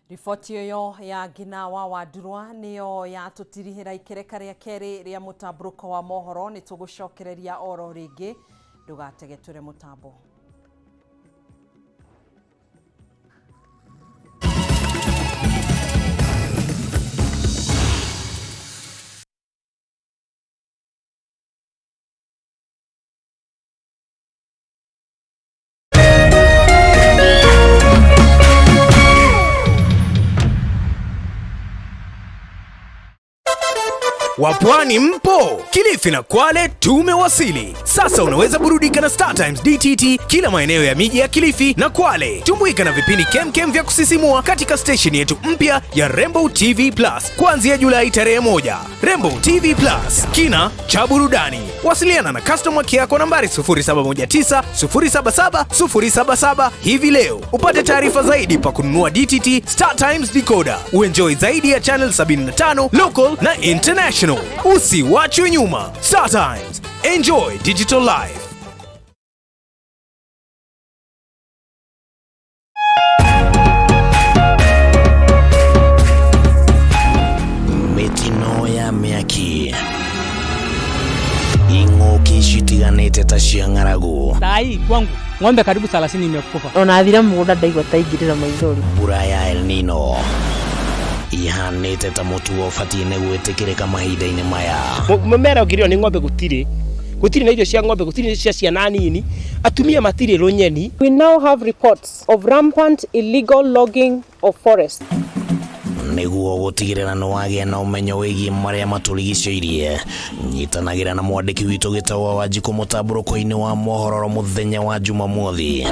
[SPEAKER 1] Riboti ĩyo ya Ngina wa Wandurwa nĩyo yatũtirihĩra ikereka rĩa kerĩ rĩa mũtambũrũko wa mohoro. Nĩ tũgũcokereria oro rĩngĩ, ndũgategetũre mũtambo.
[SPEAKER 11] Wapwani mpo? Kilifi na Kwale tumewasili. Sasa unaweza burudika na Star Times DTT kila maeneo ya miji ya Kilifi na Kwale. Tumbuika na vipindi kemkem vya kusisimua katika station yetu mpya ya Rainbow TV Plus kuanzia Julai tarehe 1. Rainbow TV Plus, kina cha burudani. Wasiliana na customer care kwa nambari 0719 077 077 hivi leo upate taarifa zaidi pa kununua DTT Star Times decoder. Uenjoy zaidi ya channel 75 local na international. Usiwachwe nyuma. Star Times, enjoy digital life.
[SPEAKER 12] Mĩtino ya mĩaki, ing'ũki citiganĩte ta cia ng'aragu.
[SPEAKER 13] Sai kwangu ng'ombe karibu 30 imekufa.
[SPEAKER 14] Ona athire mũgũnda ndaigua ta ingĩrĩra maithori.
[SPEAKER 12] Mbura ya El Nino ihanĩte ta mũtugo ũbatiĩ nĩ gwĩtĩkĩrĩka mahinda-inĩ maya.
[SPEAKER 15] Mũmera ũngĩrĩo nĩ ng'ombe gũtirĩ, gũtirĩ na irio cia ng'ombe, gũtirĩ cia ciana nini, atumia matirĩ rũnyeni.
[SPEAKER 4] We now have reports of rampant illegal logging of forests.
[SPEAKER 12] Nĩguo gũtigĩrĩra nĩ wagĩa na ũmenyo wĩgiĩ marĩa matũrigicĩirie, nyitanagĩra na mwandĩki witũ Gĩtau wa Wanjikũ mũtambũrũko-inĩ wa mohoro mũthenya wa Jumamothi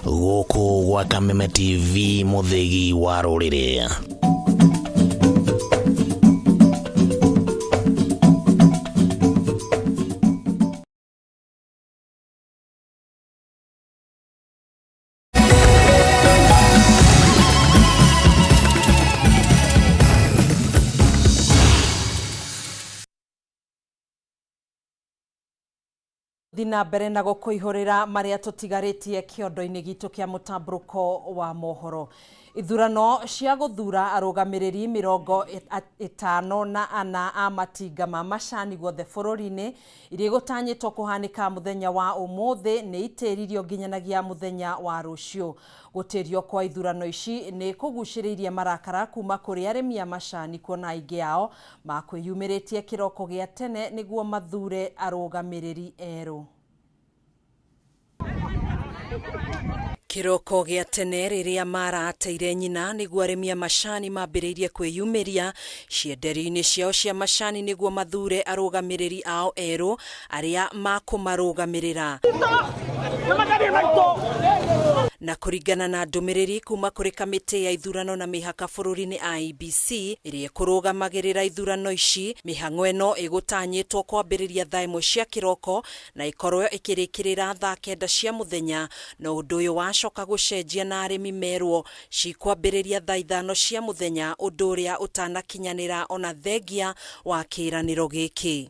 [SPEAKER 12] gũkũ gwa Kameme TV, mũthĩgi wa rũrĩrĩ.
[SPEAKER 1] Thi na mbere na gũkũihũrĩra marĩa tũtigarĩtie kĩondo-inĩ gitũ kĩa mũtambũrũko wa mohoro. Ithurano cia gũthura arũgamĩrĩri 54 a matinga ma macani guothe bũrũri-inĩ iria igũtanyĩtwo kũhanĩka mũthenya wa ũmũthĩ nĩ itĩririo nginyanagia mũthenya wa rũciũ. Gũtĩrio kwa ithurano ici nĩ kũgucĩrĩirie marakara kuma kũrĩ arĩmi a macani, kuona aingĩ ao makwĩyumĩrĩtie kĩroko gĩa tene nĩguo mathure arũgamĩrĩri erũ. Kĩroko gĩa tene rĩrĩa marateire nyina nĩguo arĩmi a macani mambĩrĩirie kwĩyumĩria cienderi-inĩ ciao cia macani nĩguo mathure arũgamĩrĩri ao erũ arĩa makũmarũgamĩrĩra. Na kũringana na ndũmĩrĩri kuma kũrĩ kamĩtĩ ya ithurano na mĩhaka bũrũri-inĩ IEBC ĩrĩa ĩkũrũgamagĩrĩra ithurano ici, mĩhang'o ĩno ĩgũtanyĩtwo kwambĩrĩria thaa 1 cia kĩroko na ĩkorwo ĩkĩrĩkĩrĩra thaa 9 cia mũthenya. No ũndũ ũyũ wacoka gũcenjia na arĩmi merwo cikwambĩrĩria thaa 5 cia mũthenya, ũndũ ũrĩa ũtanakinyanĩra ona thengia wa kĩĩranĩro gĩkĩ.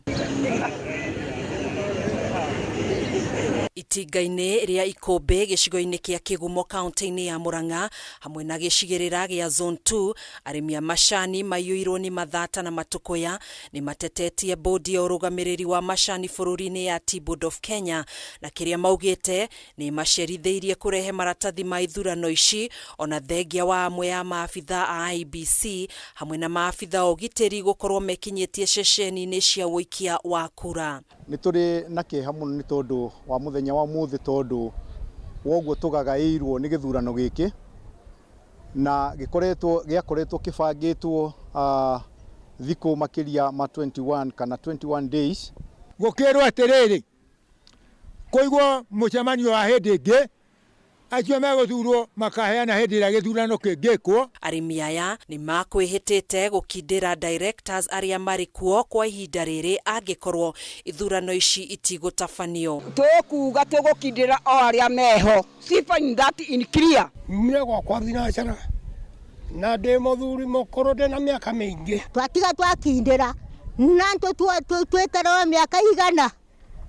[SPEAKER 1] Itinga-inĩ rĩa Ikũmbĩ gĩcigo-inĩ kĩa Kĩgumo kaunti-inĩ ya Murang'a hamwe na gĩcigĩrĩra gĩa Zone 2, arĩmi a macani maiyũirwo nĩ mathata na matũkũya nĩ matetetie bodi ya ũrũgamĩrĩri wa macani bũrũri-inĩ ya Tea Board of Kenya, na kĩrĩa maugĩte nĩ macerithĩirie kũrehe maratathi ma ithurano ici ona thengia wa amwe a maabitha a IEBC hamwe na maabitha a ũgitĩri gũkorwo mekinyĩtie ceceni-inĩ cia ũikia wa kura.
[SPEAKER 17] Nĩ tũrĩ na kĩeha mũno nĩ tondũ wa mũthenya wa ũmũthĩ, tondũ woguo tũgagaĩirwo nĩ gĩthurano gĩkĩ na gĩakoretwo kĩbangĩtwo thikũ makĩria ma 21 kana 21 days.
[SPEAKER 19] Gũkĩrwo atĩrĩrĩ, kũigwo mũcemanio wa hĩndĩ ĩngĩ, acio megũthurwo makaheana hĩndĩ ĩrĩa gĩthurano kĩngĩkwo.
[SPEAKER 1] Arĩmi aya nĩ makwĩhĩtĩte gũkindĩra directors arĩa marĩ kuo kwa ihinda rĩrĩ angĩkorwo ithurano ici itigũtabanio.
[SPEAKER 21] Tũkuga tũgũkindĩra o arĩa meho. See, find that in clear.
[SPEAKER 19] Nyumire gwakwa thinacara na ndĩ mũthuri mũkũrũ, ndĩ na mĩaka mĩingĩ.
[SPEAKER 29] Twatiga twakindĩra na tweterwo mĩaka igana.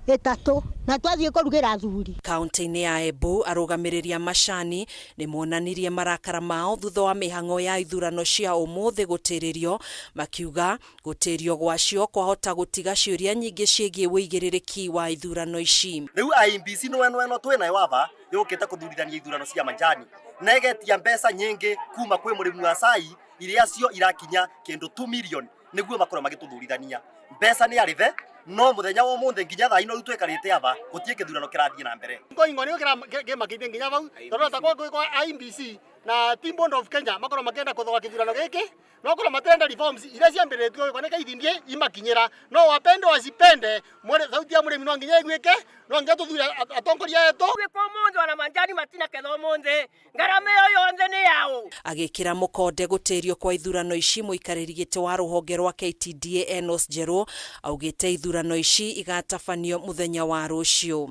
[SPEAKER 2] Ĩtatũ na twathiĩ kũrugĩra athuri.
[SPEAKER 1] Kaunti-inĩ ya Embu arũgamĩrĩri a macani nĩ monanirie marakara mao thutha wa mĩhang'o ya ithurano cia ũmũthĩ gũtĩrĩrio, makiuga gũtĩrio gwacio kwahota gũtiga ciũria nyingĩ ciĩgiĩ ũigĩrĩrĩki wa ithurano ici.
[SPEAKER 16] Rĩu IEBC nĩ eno twĩ nayo ava yũkĩte kũthurithania ithurano cia majani na ĩgetia mbeca nyingĩ kuma kwĩ mũrĩmi wa cai iria cio irakinya kĩndũ 2 million nĩguo makorwo magĩtũthurithania. Mbeca nĩ arĩthe no muthenya wa umuthi nginya thaa ino riu twikarite ava gutie kithurano kirathie na mbere.
[SPEAKER 18] Ngoingo nio kimakite nginya vau tondu ta kwa IEBC na Team Bond of Kenya makorwo makienda kuthoga kithurano giki no korwo matirenda reforms iria ciambĩrĩtio kwa nĩ ithindie imakinyĩra no wapende wasipende mwere sauti ya mũrĩmi no nginya ĩguĩke no nginya tuthure atongoria etu.
[SPEAKER 20] Gwĩkwo ũmũthĩ ona manjani matina ketha ũmũthĩ ngarama ĩyo yonthe nĩ yaũ.
[SPEAKER 1] Agĩkĩra mũkonde gũtĩrio kwa ithurano ici, mũikarĩri gĩtĩ wa rũhonge rwa KTDA Enos Njerũ augĩte ithurano ici igatabanio mũthenya wa rũciũ.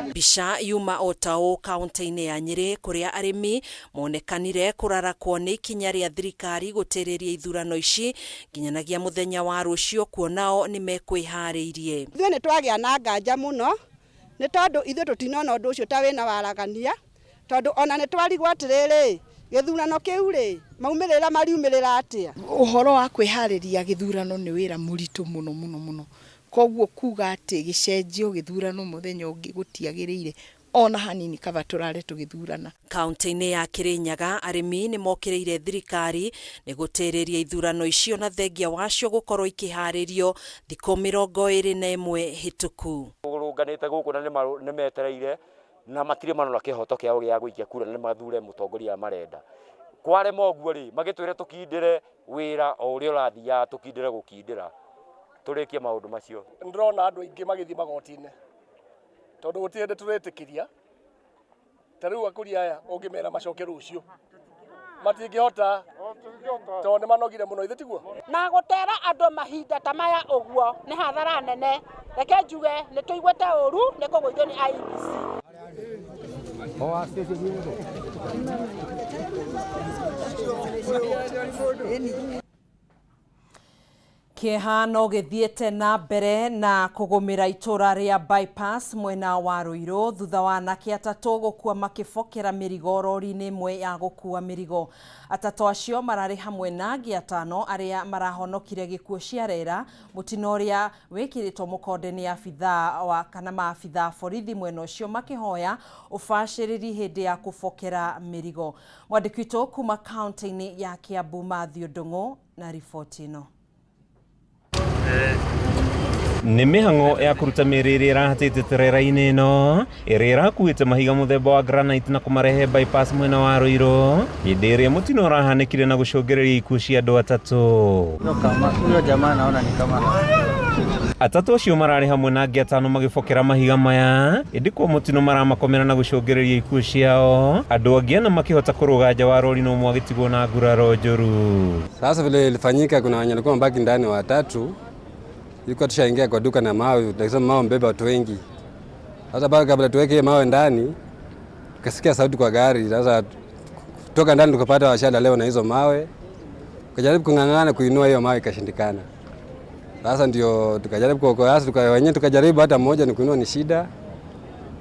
[SPEAKER 1] Mbica yuma o ta ũũ kaunti-inĩ ya Nyĩrĩ kũrĩa arĩmi monekanire kũrarakwo nĩ ikinya rĩa thirikari gũtĩrĩria ithurano ici nginyanagia mũthenya wa rũciũ kuonao nĩ mekwĩharĩirie.
[SPEAKER 21] Ithuĩ nĩ twagĩa na nganja mũno nĩ tondũ ithuĩ tũtinona ũndũ ũcio ta wĩna waragania tondũ ona nĩ twarigwo atĩrĩrĩ gĩthurano kĩu rĩ maumĩrĩra mariumĩrĩra atĩa.
[SPEAKER 23] Ũhoro wa kwĩharĩria gĩthurano nĩ wĩra mũritũ mũno mũno mũno, koguo kuga atĩ gĩcenjio gĩthurano mũthenya ũngĩ gũtiagĩrĩire ona hanini, kaba tũrare tũgĩthurana.
[SPEAKER 1] Kaunti-inĩ ya Kirinyaga arĩmi nĩ mokĩrĩire thirikari nĩ gũtĩrĩria ithurano icio na thengia wacio gũkorwo ikĩharĩrio thikũ 21 hĩtũku.
[SPEAKER 24] Rũnganĩte gũkũ na nĩ metereire na matirĩ manona kĩhoto kĩao gĩa gũikia kura na nĩ mathure mũtongoria marenda. Kwarema ũguo rĩ magĩtwĩre tũkindĩre wĩra o ũrĩa ũrathiaga, tũkindĩre gũkindĩra tũrĩkie maũndũ macio.
[SPEAKER 25] Ndĩrona andũ aingĩ magĩthiĩ magoti-inĩ tondũ gũtirĩ hĩndĩ tũretĩkĩria ta rĩu akũria aya ũngĩmera macoke rũciũ matingĩhota tondũ nĩ manogire mũno, ithe tiguo?
[SPEAKER 8] Na gũtera andũ mahinda ta maya ũguo nĩ hathara nene. Reke njuge nĩ tũiguĩte ũru nĩ kũgũithio nĩ IEBC.
[SPEAKER 1] Kĩeha no gĩthiĩte na mbere na kũgũmĩra itũra rĩa bypass mwena wa Ruiru thutha wa anake atatũ gũkua makĩbokera mĩrigo rori-inĩ ĩmwe ya gũkua mĩrigo. Atatũ acio mararĩ hamwe na angĩ atano arĩa marahonokire gĩkuũ cia rera mũtino ũrĩa wĩkĩrĩtwo mũkonde nĩ abithaa wa kana maabithaa borithi mwena ũcio makĩhoya ũbacĩrĩri hĩndĩ ya kũbokera mĩrigo. Mwandĩki witũ kuma kaunti-inĩ ya Kiambu Mathew Ndung'u na riboti ĩno.
[SPEAKER 26] Nĩ mĩhang'o ya kũruta mĩĩrĩ ĩrĩa ĩrahatĩte terera-inĩ ĩno ĩrĩa ĩrakuĩte mahiga mũthemba wa granite na kũmarehe bypass mwena wa Ruiru hĩndĩ ĩrĩa mũtino ũrahanĩkire na gũcũngĩrĩria ikuũ cia andũ atatũ. Atatũ acio mararĩ hamwe na angĩ atano magĩbokera mahiga maya ĩndĩ kwa mũtino maramakomera na gũcũngĩrĩria ikuũ ciao, andũ angĩ ana makĩhota kũrũga nja wa rori na ũmwe agĩtigwo na nguraro njũru.
[SPEAKER 29] Sasa vile ilifanyika, kuna wenye walikuwa mabaki ndani watatu, ilikuwa tushaingia kwa duka na mawe, tunasema mawe mbeba watu wengi. Sasa baada kabla tuweke mawe ndani, tukasikia sauti kwa gari. Sasa kutoka ndani tukapata washalalewa na hizo mawe, tukajaribu kung'ang'ana kuinua hiyo mawe ikashindikana. Sasa ndio tukajaribu kuokoa, sasa wenyewe tukajaribu hata mmoja ni kuinua ni shida.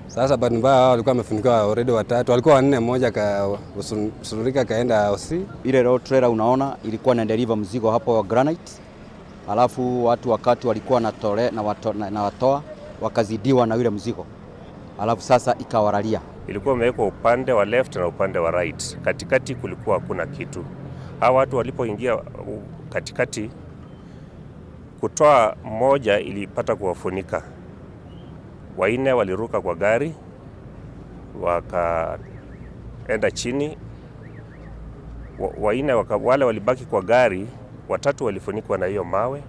[SPEAKER 29] Sasa bahati mbaya wao walikuwa wamefunikiwa already watatu, walikuwa wanne, mmoja akasururika kaenda OC.
[SPEAKER 30] Ile road trailer unaona ilikuwa na deliver mzigo hapo wa granite. Alafu watu wakati walikuwa na watoa wakazidiwa na yule mzigo. Alafu sasa ikawaralia.
[SPEAKER 31] Ilikuwa imewekwa upande wa left na upande wa right. Katikati kulikuwa hakuna kitu. Hawa watu walipoingia katikati kutoa mmoja ilipata kuwafunika. Wanne waliruka kwa gari wakaenda chini. Wanne wale walibaki kwa gari, watatu walifunikwa na hiyo mawe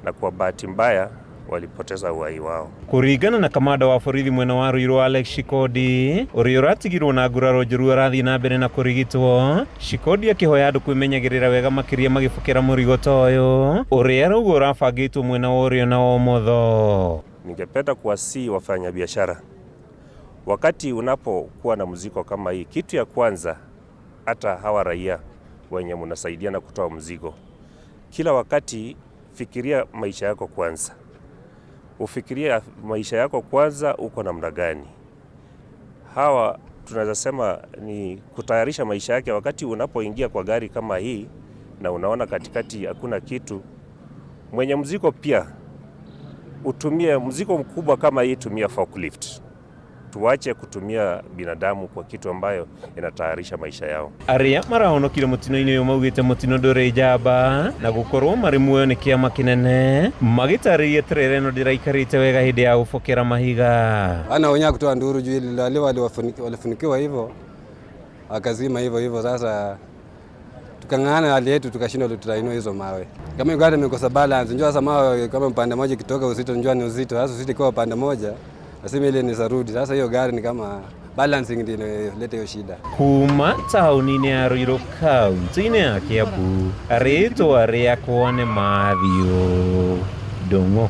[SPEAKER 31] na kwa bahati mbaya walipoteza uhai wao.
[SPEAKER 26] Kuringana na kamanda wa borithi mwena wa Ruiru Alex Shikodi ũrĩa ũratigirwo na nguraro njũru arathiĩ na mbere na kũrigitwo. Shikodi akĩhoya andũ kwĩmenyagĩrĩra wega makĩria magĩbokera mũrigo ta ũyũ ũrĩa arauga ũrabangĩtwo mwena wa ũrĩo na wa ũmotho.
[SPEAKER 31] Ningependa kuwasihi wafanyabiashara, wakati unapokuwa na mzigo kama hii, kitu ya kwanza, hata hawa raia wenye mnasaidiana kutoa mzigo, kila wakati fikiria maisha yako kwanza. Ufikirie maisha yako kwanza, uko namna gani? Hawa tunaweza sema ni kutayarisha maisha yake. Wakati unapoingia kwa gari kama hii na unaona katikati hakuna kitu, mwenye mzigo pia utumie mzigo mkubwa kama hii, tumia forklift. Tuache kutumia binadamu kwa kitu ambayo inatayarisha maisha yao.
[SPEAKER 26] Arĩa marahonokire mũtino-inĩ ũyũ maugĩte mũtino ndũrĩ njamba na gũkorwo marĩ muoyo nĩ kĩama kĩnene, magĩtarĩria terere ĩno ndĩraikarĩte wega hĩndĩ ya gũbokera mahiga.
[SPEAKER 29] Ana wenyewe kutoa nduru juu ile walifunikiwa hivyo akazima hivyo hivyo. Sasa tukang'ang'ana hali yetu tukashindwa, tutainua hizo mawe. Kama hiyo gari imekosa balance, njoo sasa mawe kama upande mmoja ikitoka uzito, njoo ni uzito. Sasa uzito kwa upande mmoja, nasema ile ni sarudi. Sasa hiyo gari ni kama balancing ndio inaleta hiyo shida.
[SPEAKER 26] Kuma taũni-inĩ ya Ruiru kaunti-inĩ ya Kiambu, rĩtwa rĩakwa nĩ Matthew Ndung'u.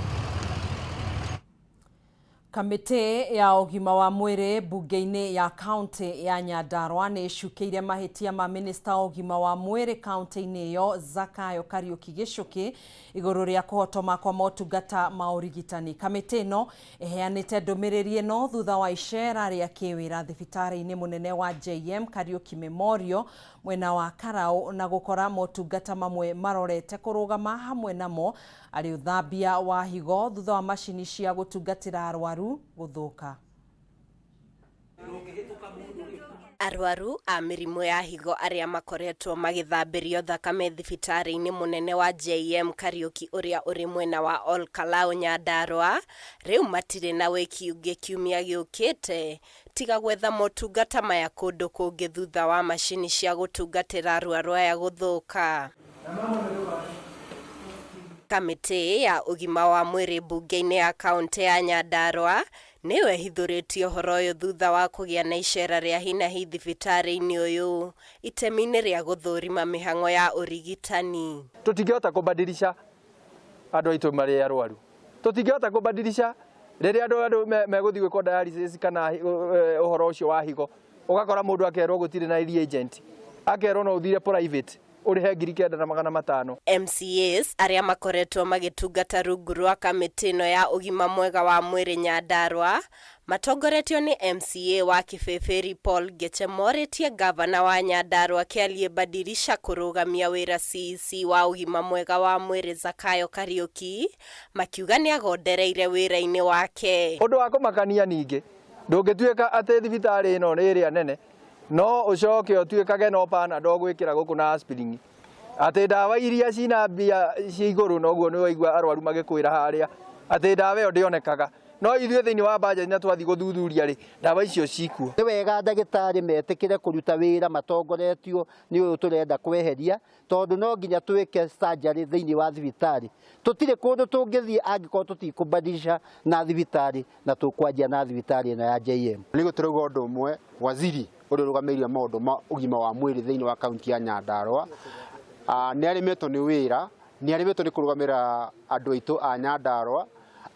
[SPEAKER 1] Kamĩtĩ ya ũgima wa mwĩrĩ mbunge-inĩ ya kaunti ya Nyandarua nĩ ĩcukĩire mahĩtia ma minista wa ũgima wa mwĩrĩ kaunti-inĩ ĩyo Zakayo Kariuki Gichuki igũrũ rĩa kũhotoma kwa motungata ma ũrigitani. Kamĩtĩ ĩno ĩheanĩte ndũmĩrĩri ĩno thutha wa icera rĩa kĩwĩra thibitarĩ-inĩ mũnene wa JM Kariuki Memorial mwena wa Karau na gũkora motungata mamwe marorete kũrũgama hamwe namo arĩ ũthambia wa higo thutha wa macini cia gũtungatĩra arwaru gũthũka.
[SPEAKER 3] Arwaru a mĩrimũ ya higo arĩa makoretwo magĩthambĩrio thakame thibitarĩ-inĩ mũnene wa JM Kariuki ũrĩa ũrĩ mwena wa Ol Kalou Nyandarua rĩu matirĩ na wĩki ũngĩ kiumia gĩũkĩte tiga gwetha motungata maya kũndũ kũngĩ thutha wa macini cia gũtungatĩra arwaru aya gũthũka. Kamĩtĩ ya ũgima wa mwĩrĩ mbunge-inĩ ya kaunti ya Nyandarua nĩyo ĩhithũrĩtie ũhoro ũyũ thutha wa kũgĩa na icera rĩa hinahi thibitarĩ-inĩ ũyũ itemi-inĩ rĩa gũthũrima mĩhang'o ya ũrigitani.
[SPEAKER 5] Tũtingĩhota kũbadilisha andũ aitũ marĩ arwaru, tũtingĩhota kũbadilisha rĩrĩa andũ megũthiĩ gwĩkwo dialysis kana ũhoro ũcio wa higo, ũgakora mũndũ akerwo gũtirĩ na reagent, akerwo no ũthire private ũrĩhe 9,500.
[SPEAKER 3] MCAs arĩa makoretwo magĩtungata rungu rwa kamĩtĩ ĩno ya ũgima mwega wa mwĩrĩ Nyandarua matongoretio nĩ MCA wa Kibĩbĩri Paul Ngeche morĩtie ngavana wa Nyandarua Kĩarie Badirisha kũrũgamia wĩra CEC wa ũgima mwega wa mwĩrĩ Zakayo Kariuki makiuga nĩagondereire wĩra-inĩ wake.
[SPEAKER 5] Ũndũ wa kũmakania ningĩ ndũngĩtuĩka atĩ thibitarĩ ĩno nĩ ĩrĩa nene no ũcoke ũtuĩkage no Panadol gwĩkĩra gũkũ na aspirin, atĩ ndawa iria cina mbia cia igũrũ noguo nĩ waigua arwaru magĩkwĩra harĩa atĩ ndawa ĩyo ndĩonekaga, no ithuĩ thĩinĩ wa budget na twathiĩ gũthuthuria rĩ ndawa icio cikuo.
[SPEAKER 6] Nĩ wega ndagĩtarĩ metĩkĩre kũruta wĩra matongoretio nĩ ũyũ tũrenda kweheria, tondũ no nginya twĩke surgery thĩinĩ wa thibitarĩ. Tũtirĩ kũndũ tũngĩthiĩ angĩkorwo tũtikũbadilisha na thibitarĩ na tũkwanjia na thibitarĩ ĩno ya JM.
[SPEAKER 7] Nĩguo tũrauga ũndũ ũmwe, waziri ũrĩa ũrũgamĩrĩire maũndũ ma ũgima wa mwĩrĩ thĩinĩ wa kaunti ya Nyandarua nĩ aremetwo nĩ wĩra, nĩ aremetwo nĩ kũrũgamĩrĩra andũ aitũ a Nyandarua,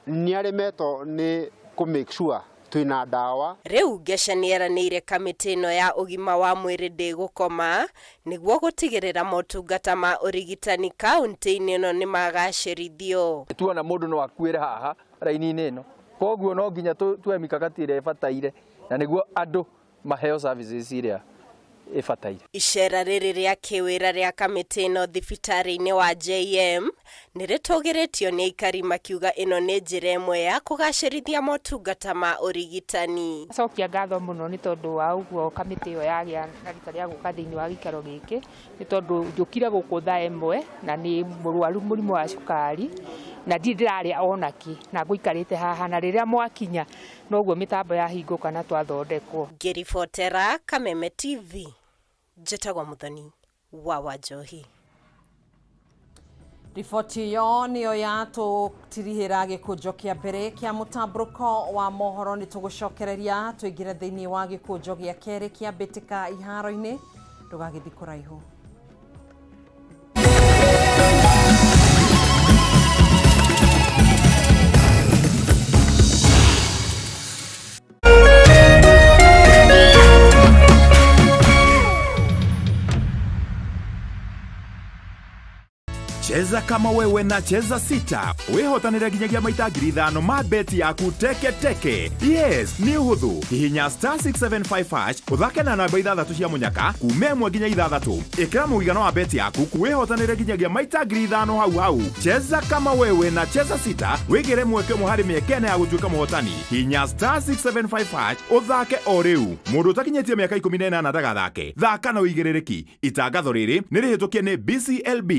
[SPEAKER 7] nĩ aremetwo nĩ kũ make sure twĩna ndawa.
[SPEAKER 3] Rĩu Ngeca nĩeranĩire kamĩtĩ ĩno ya ũgima wa mwĩrĩ ndĩgũkoma nĩguo gũtigĩrĩra motungata ma ũrigitani kaunti-inĩ ĩno nĩmagacĩrithio.
[SPEAKER 5] Tuona mũndũ no akuĩre haha raini-inĩ ĩno, koguo no nginya tuoe mikakati ĩrĩa ĩbataire na nĩguo andũ maheo services iria ĩbataire.
[SPEAKER 3] Icera rĩrĩ rĩa kĩwĩra rĩa kamĩtĩ ĩno thibitarĩ-inĩ wa JM nĩ rĩtũgĩrĩtio nĩ aikari makiuga ĩno nĩ njĩra ĩmwe ya kũgacĩrithia motungata ma ũrigitani.
[SPEAKER 9] Acokia ngatho mũno nĩ tondũ wa ũguo kamĩtĩ ĩyo yagĩa na rita rĩa gũka thĩinĩ wa gĩikaro gĩkĩ, nĩ tondũ njũkire gũkũ thaa ĩmwe na nĩ mũrwaru mũrimũ wa cukari na ndirĩ ndĩrarĩa ona kĩ na ngũikarĩte haha na rĩrĩa mwakinya noguo mĩtambo yahingũka na twathondekwo.
[SPEAKER 3] Ngĩribotera Kameme TV, njĩtagwo Mũthoni wa Wanjohi.
[SPEAKER 1] Riboti ĩyo nĩyo yatũtirihĩra gĩkũnjo kĩa mbere kĩa mũtambũrũko wa mohoro. Nĩ tũgũcokereria tũingĩre thĩinĩ wa gĩkũnjo gĩa kerĩ kĩa mbĩtĩka iharo-inĩ. Ndũgagĩthiĩ kũraihu.
[SPEAKER 12] Cheza
[SPEAKER 4] Cheza kama wewe na Cheza Sita wĩhotanĩre nginyagia maita 5,000 ma beti yaku teke teke. Yes, nĩ ũhũthũ. Hihinya star 675 hash ũthake na namba 6 cia mũnyaka kuma 1 nginya 6. Ĩkĩra mũigana wa beti yaku wĩhotanĩre nginyagia maita 5,000 hau hau. Cheza kama wewe na Cheza Sita wĩgĩre mweke ũmwe harĩ mĩeke ĩna ya gũtuĩka mũhotani. Hihinya star 675 hash ũthake o rĩu. Mũndũ ũtakinyĩtie mĩaka 18 ndagathake. Thaka na ũigĩrĩrĩki. Itangatho rĩrĩ nĩ rĩhĩtũkie nĩ BCLB.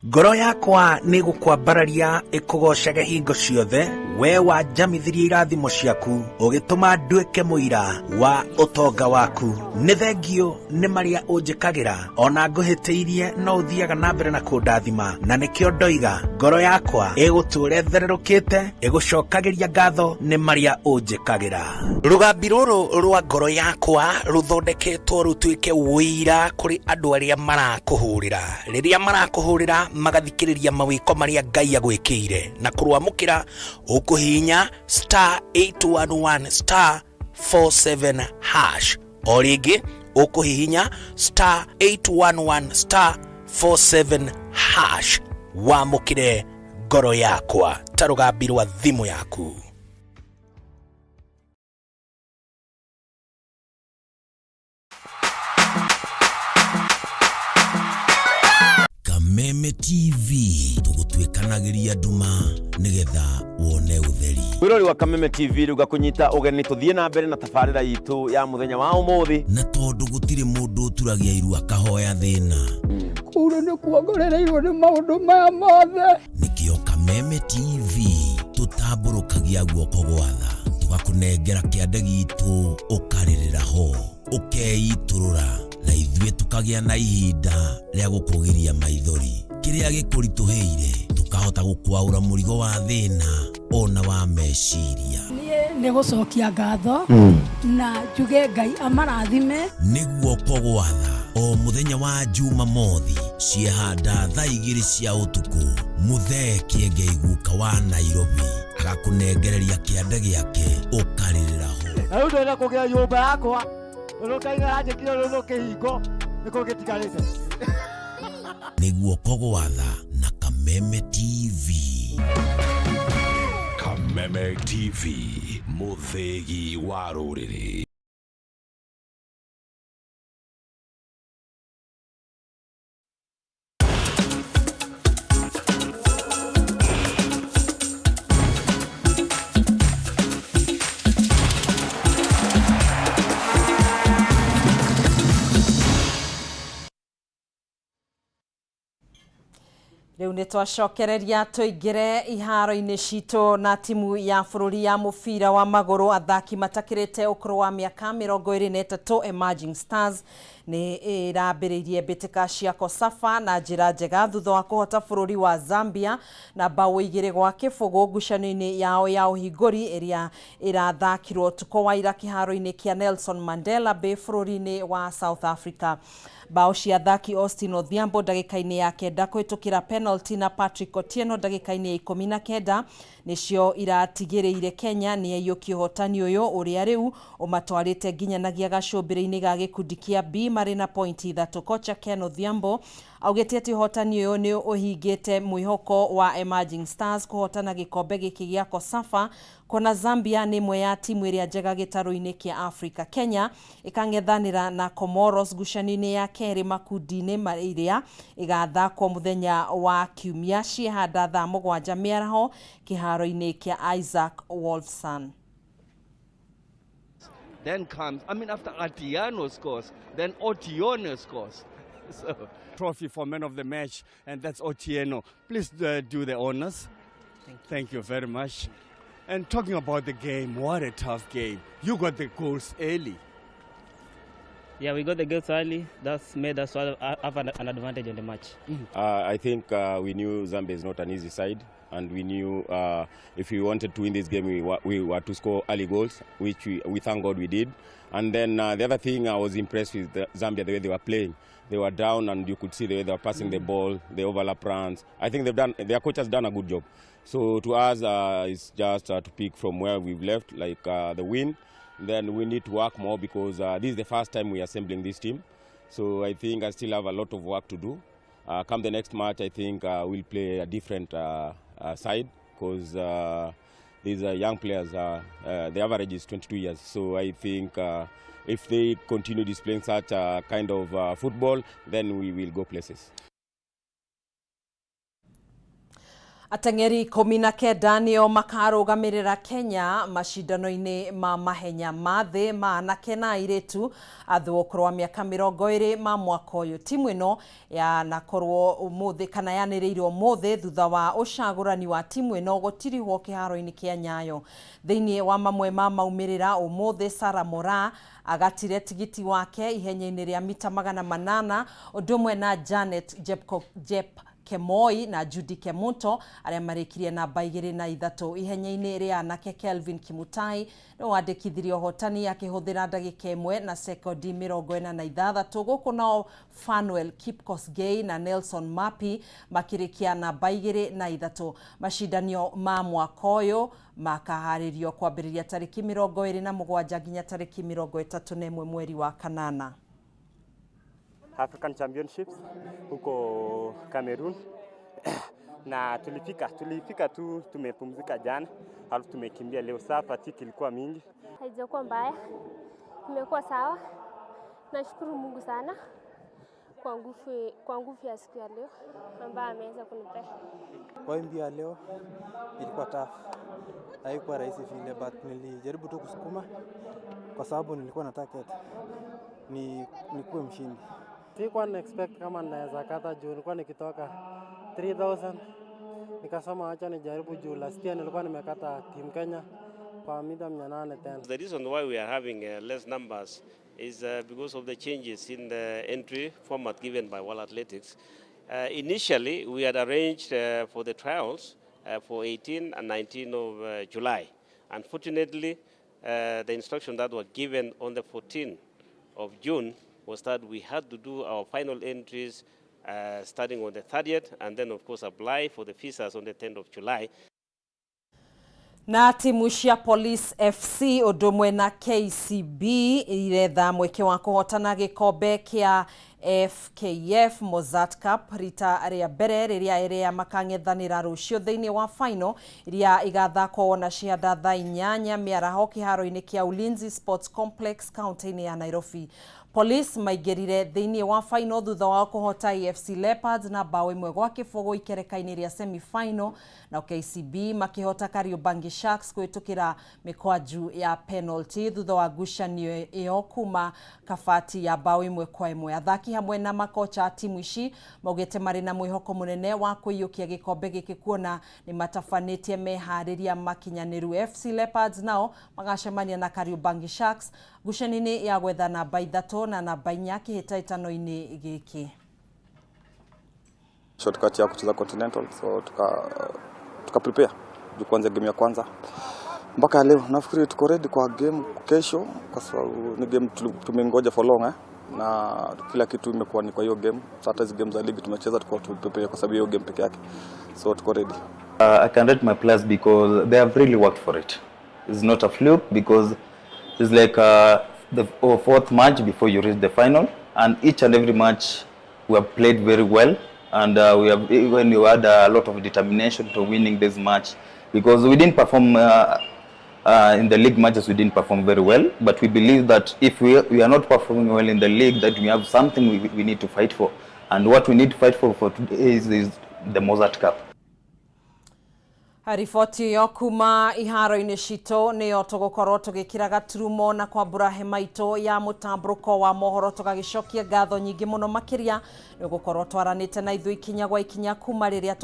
[SPEAKER 10] Ngoro yakwa nĩ gũkwambararia ĩkũgoocage hingo ciothe, we wanjamithirie irathimo ciaku, ũgĩtũma nduĩke mũira wa ũtonga waku. Nĩ thengio nĩ marĩa ũnjĩkagĩra, ona ngũhĩtĩirie no ũthiaga na mbere na kũndathima, na nĩkĩo ndoiga ngoro yakwa ĩgũtũũra ĩthererũkĩte, ĩgũcokagĩria ngatho nĩ marĩa ũnjĩkagĩra. Rũgambi rũrũ rwa ngoro yakwa rũthondeketwo rũtuĩke ũira kũrĩ andũ arĩa marakũhũrĩra. Rĩrĩa marakũhũrĩra magathikĩrĩria mawĩko marĩa Ngai agwĩkĩire, na kũrwamũkĩra ũkũhihinya star 811 star 47 hash. O rĩngĩ ũkũhihinya star 811 star 47 hash wamũkĩre ngoro yakwa ta rũgambi rwa thimũ yaku.
[SPEAKER 12] Kameme TV tũgũtuĩkanagĩria nduma nĩgetha wone ũtheri.
[SPEAKER 11] Mwĩrori wa Kameme TV rĩu ngakũnyita ũgeni tũthiĩ na mbere na tabarĩra itũ ya mũthenya wa ũmũthĩ.
[SPEAKER 12] Na tondũ gũtirĩ mũndũ ũturagia iru akahoya thĩna,
[SPEAKER 13] Kũu nĩ kuongorereirwo nĩ maũndũ maya mothe.
[SPEAKER 12] Nĩkĩo Kameme TV tũtambũrũkagia guoko gwa tha, tũgakũnengera kĩande gitũ ũkarĩrĩra ho, ũkeitũrũra, na ithuĩ tũkagĩa na ihinda rĩa gũkũgiria maithori. Kĩrĩa gĩkũritũhĩire tũkahota gũkwaũra mũrigo wa thĩna ona wa meciria.
[SPEAKER 13] Niĩ nĩ gũcokia ngatho na njuge Ngai amarathime.
[SPEAKER 12] Nĩ guoko gwa tha o mũthenya wa Jumamothi ciehanda thaa 2 cia ũtukũ, Mũthee Kĩengei guka wa Nairobi agakũnengereria kĩande gĩake ũkarĩrĩra ho.
[SPEAKER 14] Na rĩu ndĩrenda kũgĩa nyũmba yakwa ũrĩa Ngai aranjĩkire rũrũ kĩhingo nĩkĩo gĩtigarĩte.
[SPEAKER 12] Nĩ guoko gwa tha na Kameme TV.
[SPEAKER 15] Kameme TV, mũthĩgi wa rũrĩrĩ.
[SPEAKER 1] Rĩu nĩ twacokereria tũingĩre iharo-inĩ citũ na timu ya bũrũri ya mũbira wa magũrũ athaki matakĩrĩte ũkũrũ wa mĩaka 23 Emerging Stars nĩ ĩrambĩrĩirie mbĩtĩka cia Kosafa na njĩra njega thutha wa kũhota bũrũri wa Zambia na bao 2-0 ngucanio-inĩ yao ya ũhingũri ĩrĩa ĩrathakirwo ũtukũ wa ira kĩharo-inĩ kĩa Nelson Mandela Bay bũrũri-inĩ wa South Africa. Bao cia athaki Austin Odhiambo ndagĩka-inĩ ya 9 kũhĩtũkĩra penalty na Patrick Otieno ndagĩka-inĩ ya 19 nĩcio iratigĩrĩire Kenya nĩ yaiyũkia ũhotani ũyũ ũrĩa rĩu ũmatwarĩte nginyanagia gacũmbĩrĩ-inĩ ga gĩkundi kĩa B marĩ na pointi 3. Kocha Ken Odhiambo augĩte atĩ ũhotani ũyũ nĩ ũhingĩte mwĩhoko wa Emerging Stars kũhotana gĩkombe gĩkĩ gĩa Kosafa kuona Zambia nĩ ĩmwe ya timu ĩrĩa njega gĩtarũ-inĩ kĩa Africa. Kenya ĩkang'ethanĩra na Comoros ngucanio-inĩ ya kerĩ makundi-inĩ ĩrĩa ĩgathakwo mũthenya wa Kiumia ciehanda thaa 7 mĩaraho kĩharo-inĩ kĩa Isaac Wolfson.
[SPEAKER 17] Then comes, I mean, after Atiano scores, then Otieno scores. So, trophy for man of the match, and that's Otieno. Please do the honors. Thank you very much. And talking about the game, what a tough game. You got the goals early.
[SPEAKER 19] Yeah, we got the goals early. That's made us have an advantage on the match.
[SPEAKER 22] I think we knew Zambia is not an easy side, and we knew if we wanted to win this game, we were to score early goals, which we thank God we did. And then the other thing, I was impressed with Zambia, the way they were playing. They were down, and you could see the way they were passing the ball, the overlap runs. I think their coach has done a good job. So to us, it's just to pick from where we've left, like the win. Then we need to work more because this is the first time we are assembling this team. So I think I still have a lot of work to do. Come the next match, I think we'll play a different side because these are young players. The average is 22 years. So I think if they continue displaying such a kind of football, then we will go places.
[SPEAKER 1] Ateng'eri 19 nĩo makarũgamĩrĩra Kenya macindano-inĩ ma mahenya ma thĩ ma anake na airĩtu a thĩ wa ũkũrũ wa mĩaka 20 ma mwaka ũyũ. Timu ĩno yanakorwo ũmũthĩ kana yanĩrĩirwo ũmũthĩ thutha wa ũcagũrani wa timu ĩno gũtirihwo kĩharo-inĩ kĩa Nyayo. Thĩinĩ wa mamwe ma maumĩrĩra ũmũthĩ, Sarah Moraa agatire tigiti wake ihenya-inĩ rĩa mita 800 ũndũ ũmwe na Janet Jep Kemoi na Judy Kemunto arĩa marĩkirie namba 2 na 3 ihenya-inĩ rĩa anake. Kelvin Kimutai nĩ wandĩkithirie ũhotani akĩhũthĩra ndagĩka 1 na sekondi 46. Gũkũ nao Fanuel Kipkosgei na Nelson Mapi makĩrĩkia namba 2 na 3. Macindanio ma mwaka ũyũ makaharĩrio kwambĩrĩria tarĩki 27 nginya tarĩki 31 mweri wa kanana.
[SPEAKER 2] African Championships huko Cameroon na tulifika tu, tumepumzika jana, alafu tumekimbia leo. Saa fatigue ilikuwa mingi.
[SPEAKER 8] Haijakuwa mbaya, imekuwa sawa. Nashukuru Mungu sana kwa nguvu ya siku ya leo ambayo ameweza kunipea.
[SPEAKER 16] Kwa hiyo mbio ya leo ilikuwa tough, haikuwa rahisi vile, but nilijaribu tu kusukuma kwa sababu nilikuwa na target nikuwe mshindi.
[SPEAKER 18] Sikuwa na expect kama naweza kata juu nilikuwa nikitoka 3000, nikasema acha nijaribu juu last year nilikuwa nimekata Team Kenya kwa mita 800 tena.
[SPEAKER 20] The reason why we are having less numbers is because of the changes in the entry format given by World Athletics. Initially, we had arranged for the trials for 18 and 19 of July. Unfortunately, the instruction that were given on the 14th of June was that we had to do our final entries starting on the 30th and then, of course, apply for the visas on the 10th of July.
[SPEAKER 1] Na timu cia Police FC ũndũ ũmwe na KCB iretha mweke wa kũhotana gĩkombe kĩa FKF Mozzart Cup rita rĩa mbere rĩrĩa ĩrĩa makang'ethanĩra rũciũ thĩinĩ wa final iria igathakwo na cianda thaa 8 mĩaraho kĩharo-inĩ kĩa Ulinzi Sports Complex kaunti-inĩ ya Nairobi. Police maingĩrire thĩinĩ wa final thutha wa kũhota AFC Leopards na bao 1-0 ikereka-inĩ rĩa semi-final, na KCB makĩhota Kariobangi Sharks kũhĩtũkĩra mĩkwaju ya penalty thutha wa ngucanio ĩyo kuma kabati ya bao 1-1. Athaki hamwe na makocha a timu ici maugĩte marĩ na mwĩhoko mũnene wa kũiyũkia gĩkombe gĩkĩ kuona nĩ matabanĩtie meharĩria makinyanĩru. FC Leopards nao magacemania na Kariobangi Sharks ngucanio-inĩ ya gwetha namba 3 na namba 4 kĩhĩtahĩtano-inĩ gĩkĩ.
[SPEAKER 21] Shortcut ya kucheza Continental, so tuka prepare juu kuanzia game ya kwanza mpaka leo nafikiri tuko ready kwa game kesho, kwa sababu ni game tumengoja for long na kila kitu imekuwa ni kwa hiyo game. Hata hizi game za ligi tumecheza tuko tumeprepare kwa sababu hiyo game peke yake, so tuko ready.
[SPEAKER 23] I can rate my players because they have really worked for it. It's not a fluke because it's like the fourth match before you reach the final, and each and every match we have played very well, and we have even you had a lot of determination to winning this match because we didn't perform in the league matches. We didn't perform very well, but we believe that if we are not performing well in the league, that we have something we need to fight for, and what we need to fight for today is the Mozzart Cup.
[SPEAKER 1] Riboti ĩyo kuma iharo-inĩ citũ nĩyo tũgũkorwo tũgĩkĩra gaturumo na kwambũra hema itũ ya mũtambũrũko wa mohoro, tũgagĩcokia ngatho nyingĩ mũno makĩria nĩ gũkorwo twaranĩte na ithuĩ ikinya gwa ikinya kuma rĩrĩa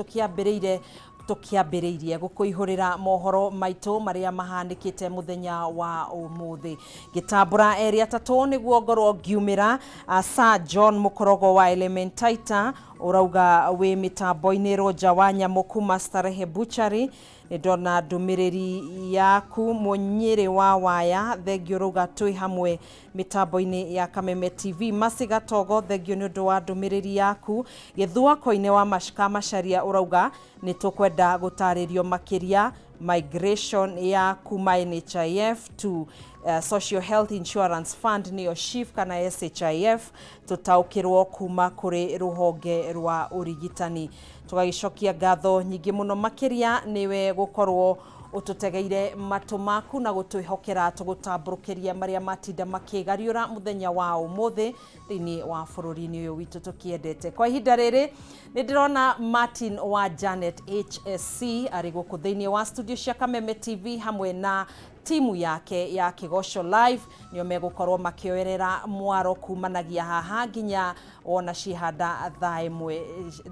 [SPEAKER 1] tũkĩambĩrĩirie gũkũihũrĩra mohoro maitũ marĩa mahanĩkĩte mũthenya wa ũmũthĩ. Ngĩtambũra erĩ atatũ nĩguo ngorwo ngiumĩra. Sir John Mũkorogo wa Elementaita ũrauga wĩ mĩtambo-inĩ. Roger wa Nyamũ kuma Starehe Butchery, nĩ ndona ndũmĩrĩri yaku. Mũnyĩrĩ wa Waya, thengio, ũrauga twĩ hamwe mĩtambo-inĩ ya Kameme TV. Masi Gatogo, thengio nĩ ũndũ wa ndũmĩrĩri yaku. Gĩthua-inĩ wa Kamacharia ũrauga nĩ tũkwenda gũtarĩrio makĩria migration ya kuma NHIF to Social Health Insurance Fund nĩyo SHIF kana SHIF, tũtaũkĩrwo kuma kũrĩ rũhonge rwa ũrigitani. Tũgagĩcokia ngatho nyingĩ mũno makĩria nĩwe gũkorwo ũtũtegeire matũ maku na gũtwĩhokera tũgũtambũrũkĩria marĩa matinda makĩgariũra mũthenya wa ũmũthĩ thĩinĩ wa bũrũri-inĩ ũyũ witũ tũkĩendete. Kwa ihinda rĩrĩ nĩ ndĩrona Martin wa Janet HSC arĩ gũkũ thĩinĩ wa studio cia Kameme TV hamwe na timu yake ya Kĩgoco Live, nĩo megũkorwo makĩoerera mwaro kumanagia haha nginya wona cihanda thaa ĩmwe,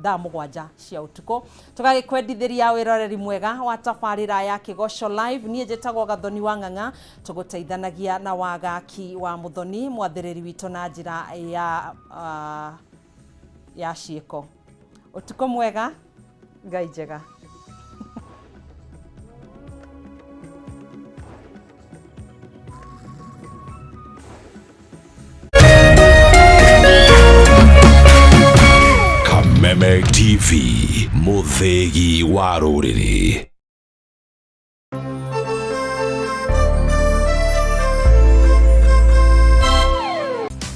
[SPEAKER 1] thaa 7 cia ũtukũ. Tũgagĩkwendithĩria wĩroreri mwega wa tabarĩra ya Kĩgoco Live. Niĩ njĩtagwo Gathoni wa Ng'ang'a, tũgũteithanagia na Wagaki wa Mũthoni, mwathĩrĩri witũ na njĩra ya ciĩko. Ũtukũ mwega, Ngai njega.
[SPEAKER 15] Kameme TV, mũthĩgi wa rũrĩrĩ.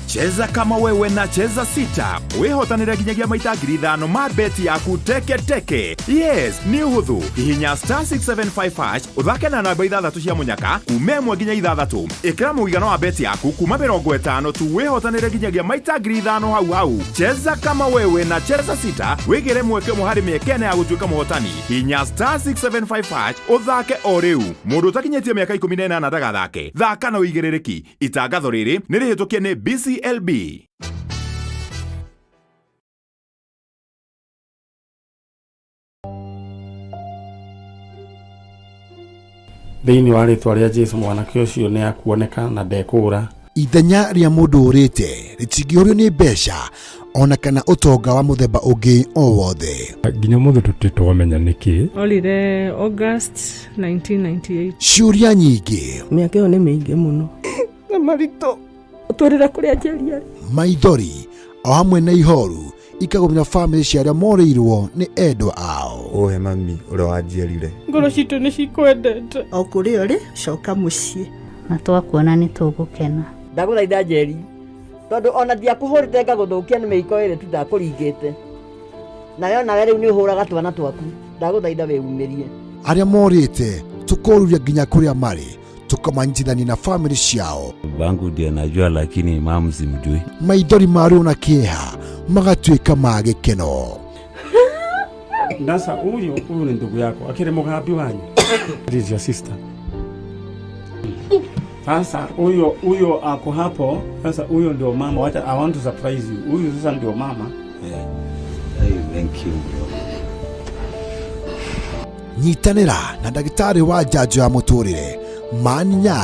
[SPEAKER 4] Cheza kama wewe na Cheza Sita, wĩhotanĩre nginyagia maita 5,000 ma beti yaku teke teke. Yes, nĩ ũhũthũ. Hihinya star 675 hash, ũthake na namba 6 cia mũnyaka kuma 1 nginya 6. Ĩkĩra mũigana wa beti yaku kuma 50 tu, wĩhotanĩre nginyagia maita 5,000 hau hau. Cheza kama wewe na Cheza Sita, wĩgĩre mweke ũmwe harĩ mĩeke 4 ya gũtuĩka mũhotani. Hihinya star 675 hash ũthake o rĩu. Mũndũ ũtakinyĩtie mĩaka 18 ndagathake. Thaka na ũigĩrĩrĩki. Itangatho rĩrĩ nĩ rĩhĩtũkie nĩ BCLB.
[SPEAKER 5] Thĩinĩ wa rĩtwa rĩa Jesu, mwanake ũcio nĩ akuoneka na ndekũũra.
[SPEAKER 6] Ithenya rĩa mũndũ ũrĩte rĩtingĩũrio nĩ mbeca ona kana ũtonga wa mũthemba ũngĩ o wothe.
[SPEAKER 7] Nginya mũthĩ tũtirĩ twamenya nĩkĩ.
[SPEAKER 24] Orire August 1998.
[SPEAKER 6] Ciũria nyingĩ,
[SPEAKER 25] Mĩaka ĩyo nĩ mĩingĩ mũno
[SPEAKER 24] na maritũ ũtwĩrĩre kũrĩa Njeri arĩ.
[SPEAKER 6] Maithori o hamwe na ihoru ikagũmĩra bamĩrĩ cia arĩa morĩirwo nĩ endwa ao.
[SPEAKER 26] Ũhe mami ũrĩa wanjiarire.
[SPEAKER 24] Ngoro citũ nĩ cikwendete.
[SPEAKER 25] O kũrĩa ũrĩ, coka mũciĩ.
[SPEAKER 27] Na twakuona nĩ tũgũkena.
[SPEAKER 28] Ndagũthaitha Njeri, tondũ ona ndiakũhũrĩte ngagũthũkia nĩ mĩiko ĩrĩ tu ndakũringĩte nayo, nawe rĩu nĩ ũhũraga twana twaku. Ndagũthaitha wĩumĩrie.
[SPEAKER 6] Arĩa morĩte tũkoruria nginya kũrĩa marĩ, tũkamanyitithania na bamĩrĩ ciao.
[SPEAKER 29] Babangu ndiye najua, lakini mamu simjui.
[SPEAKER 6] Maithori ma ruo na kĩeha magatuĩka ma gĩkeno.
[SPEAKER 5] Sasa huyu ni ndugu yako, akiri mũgambi wanyu. This is your sister. Sasa huyo ako hapo. Sasa huyo ndio mama. Wacha, I want to surprise you. Huyu sasa ndio mama.
[SPEAKER 29] Yeah. Hey, thank you bro.
[SPEAKER 6] Nyitanĩra na ndagĩtarĩ wa njanjo ya mũtũrĩre Maninya.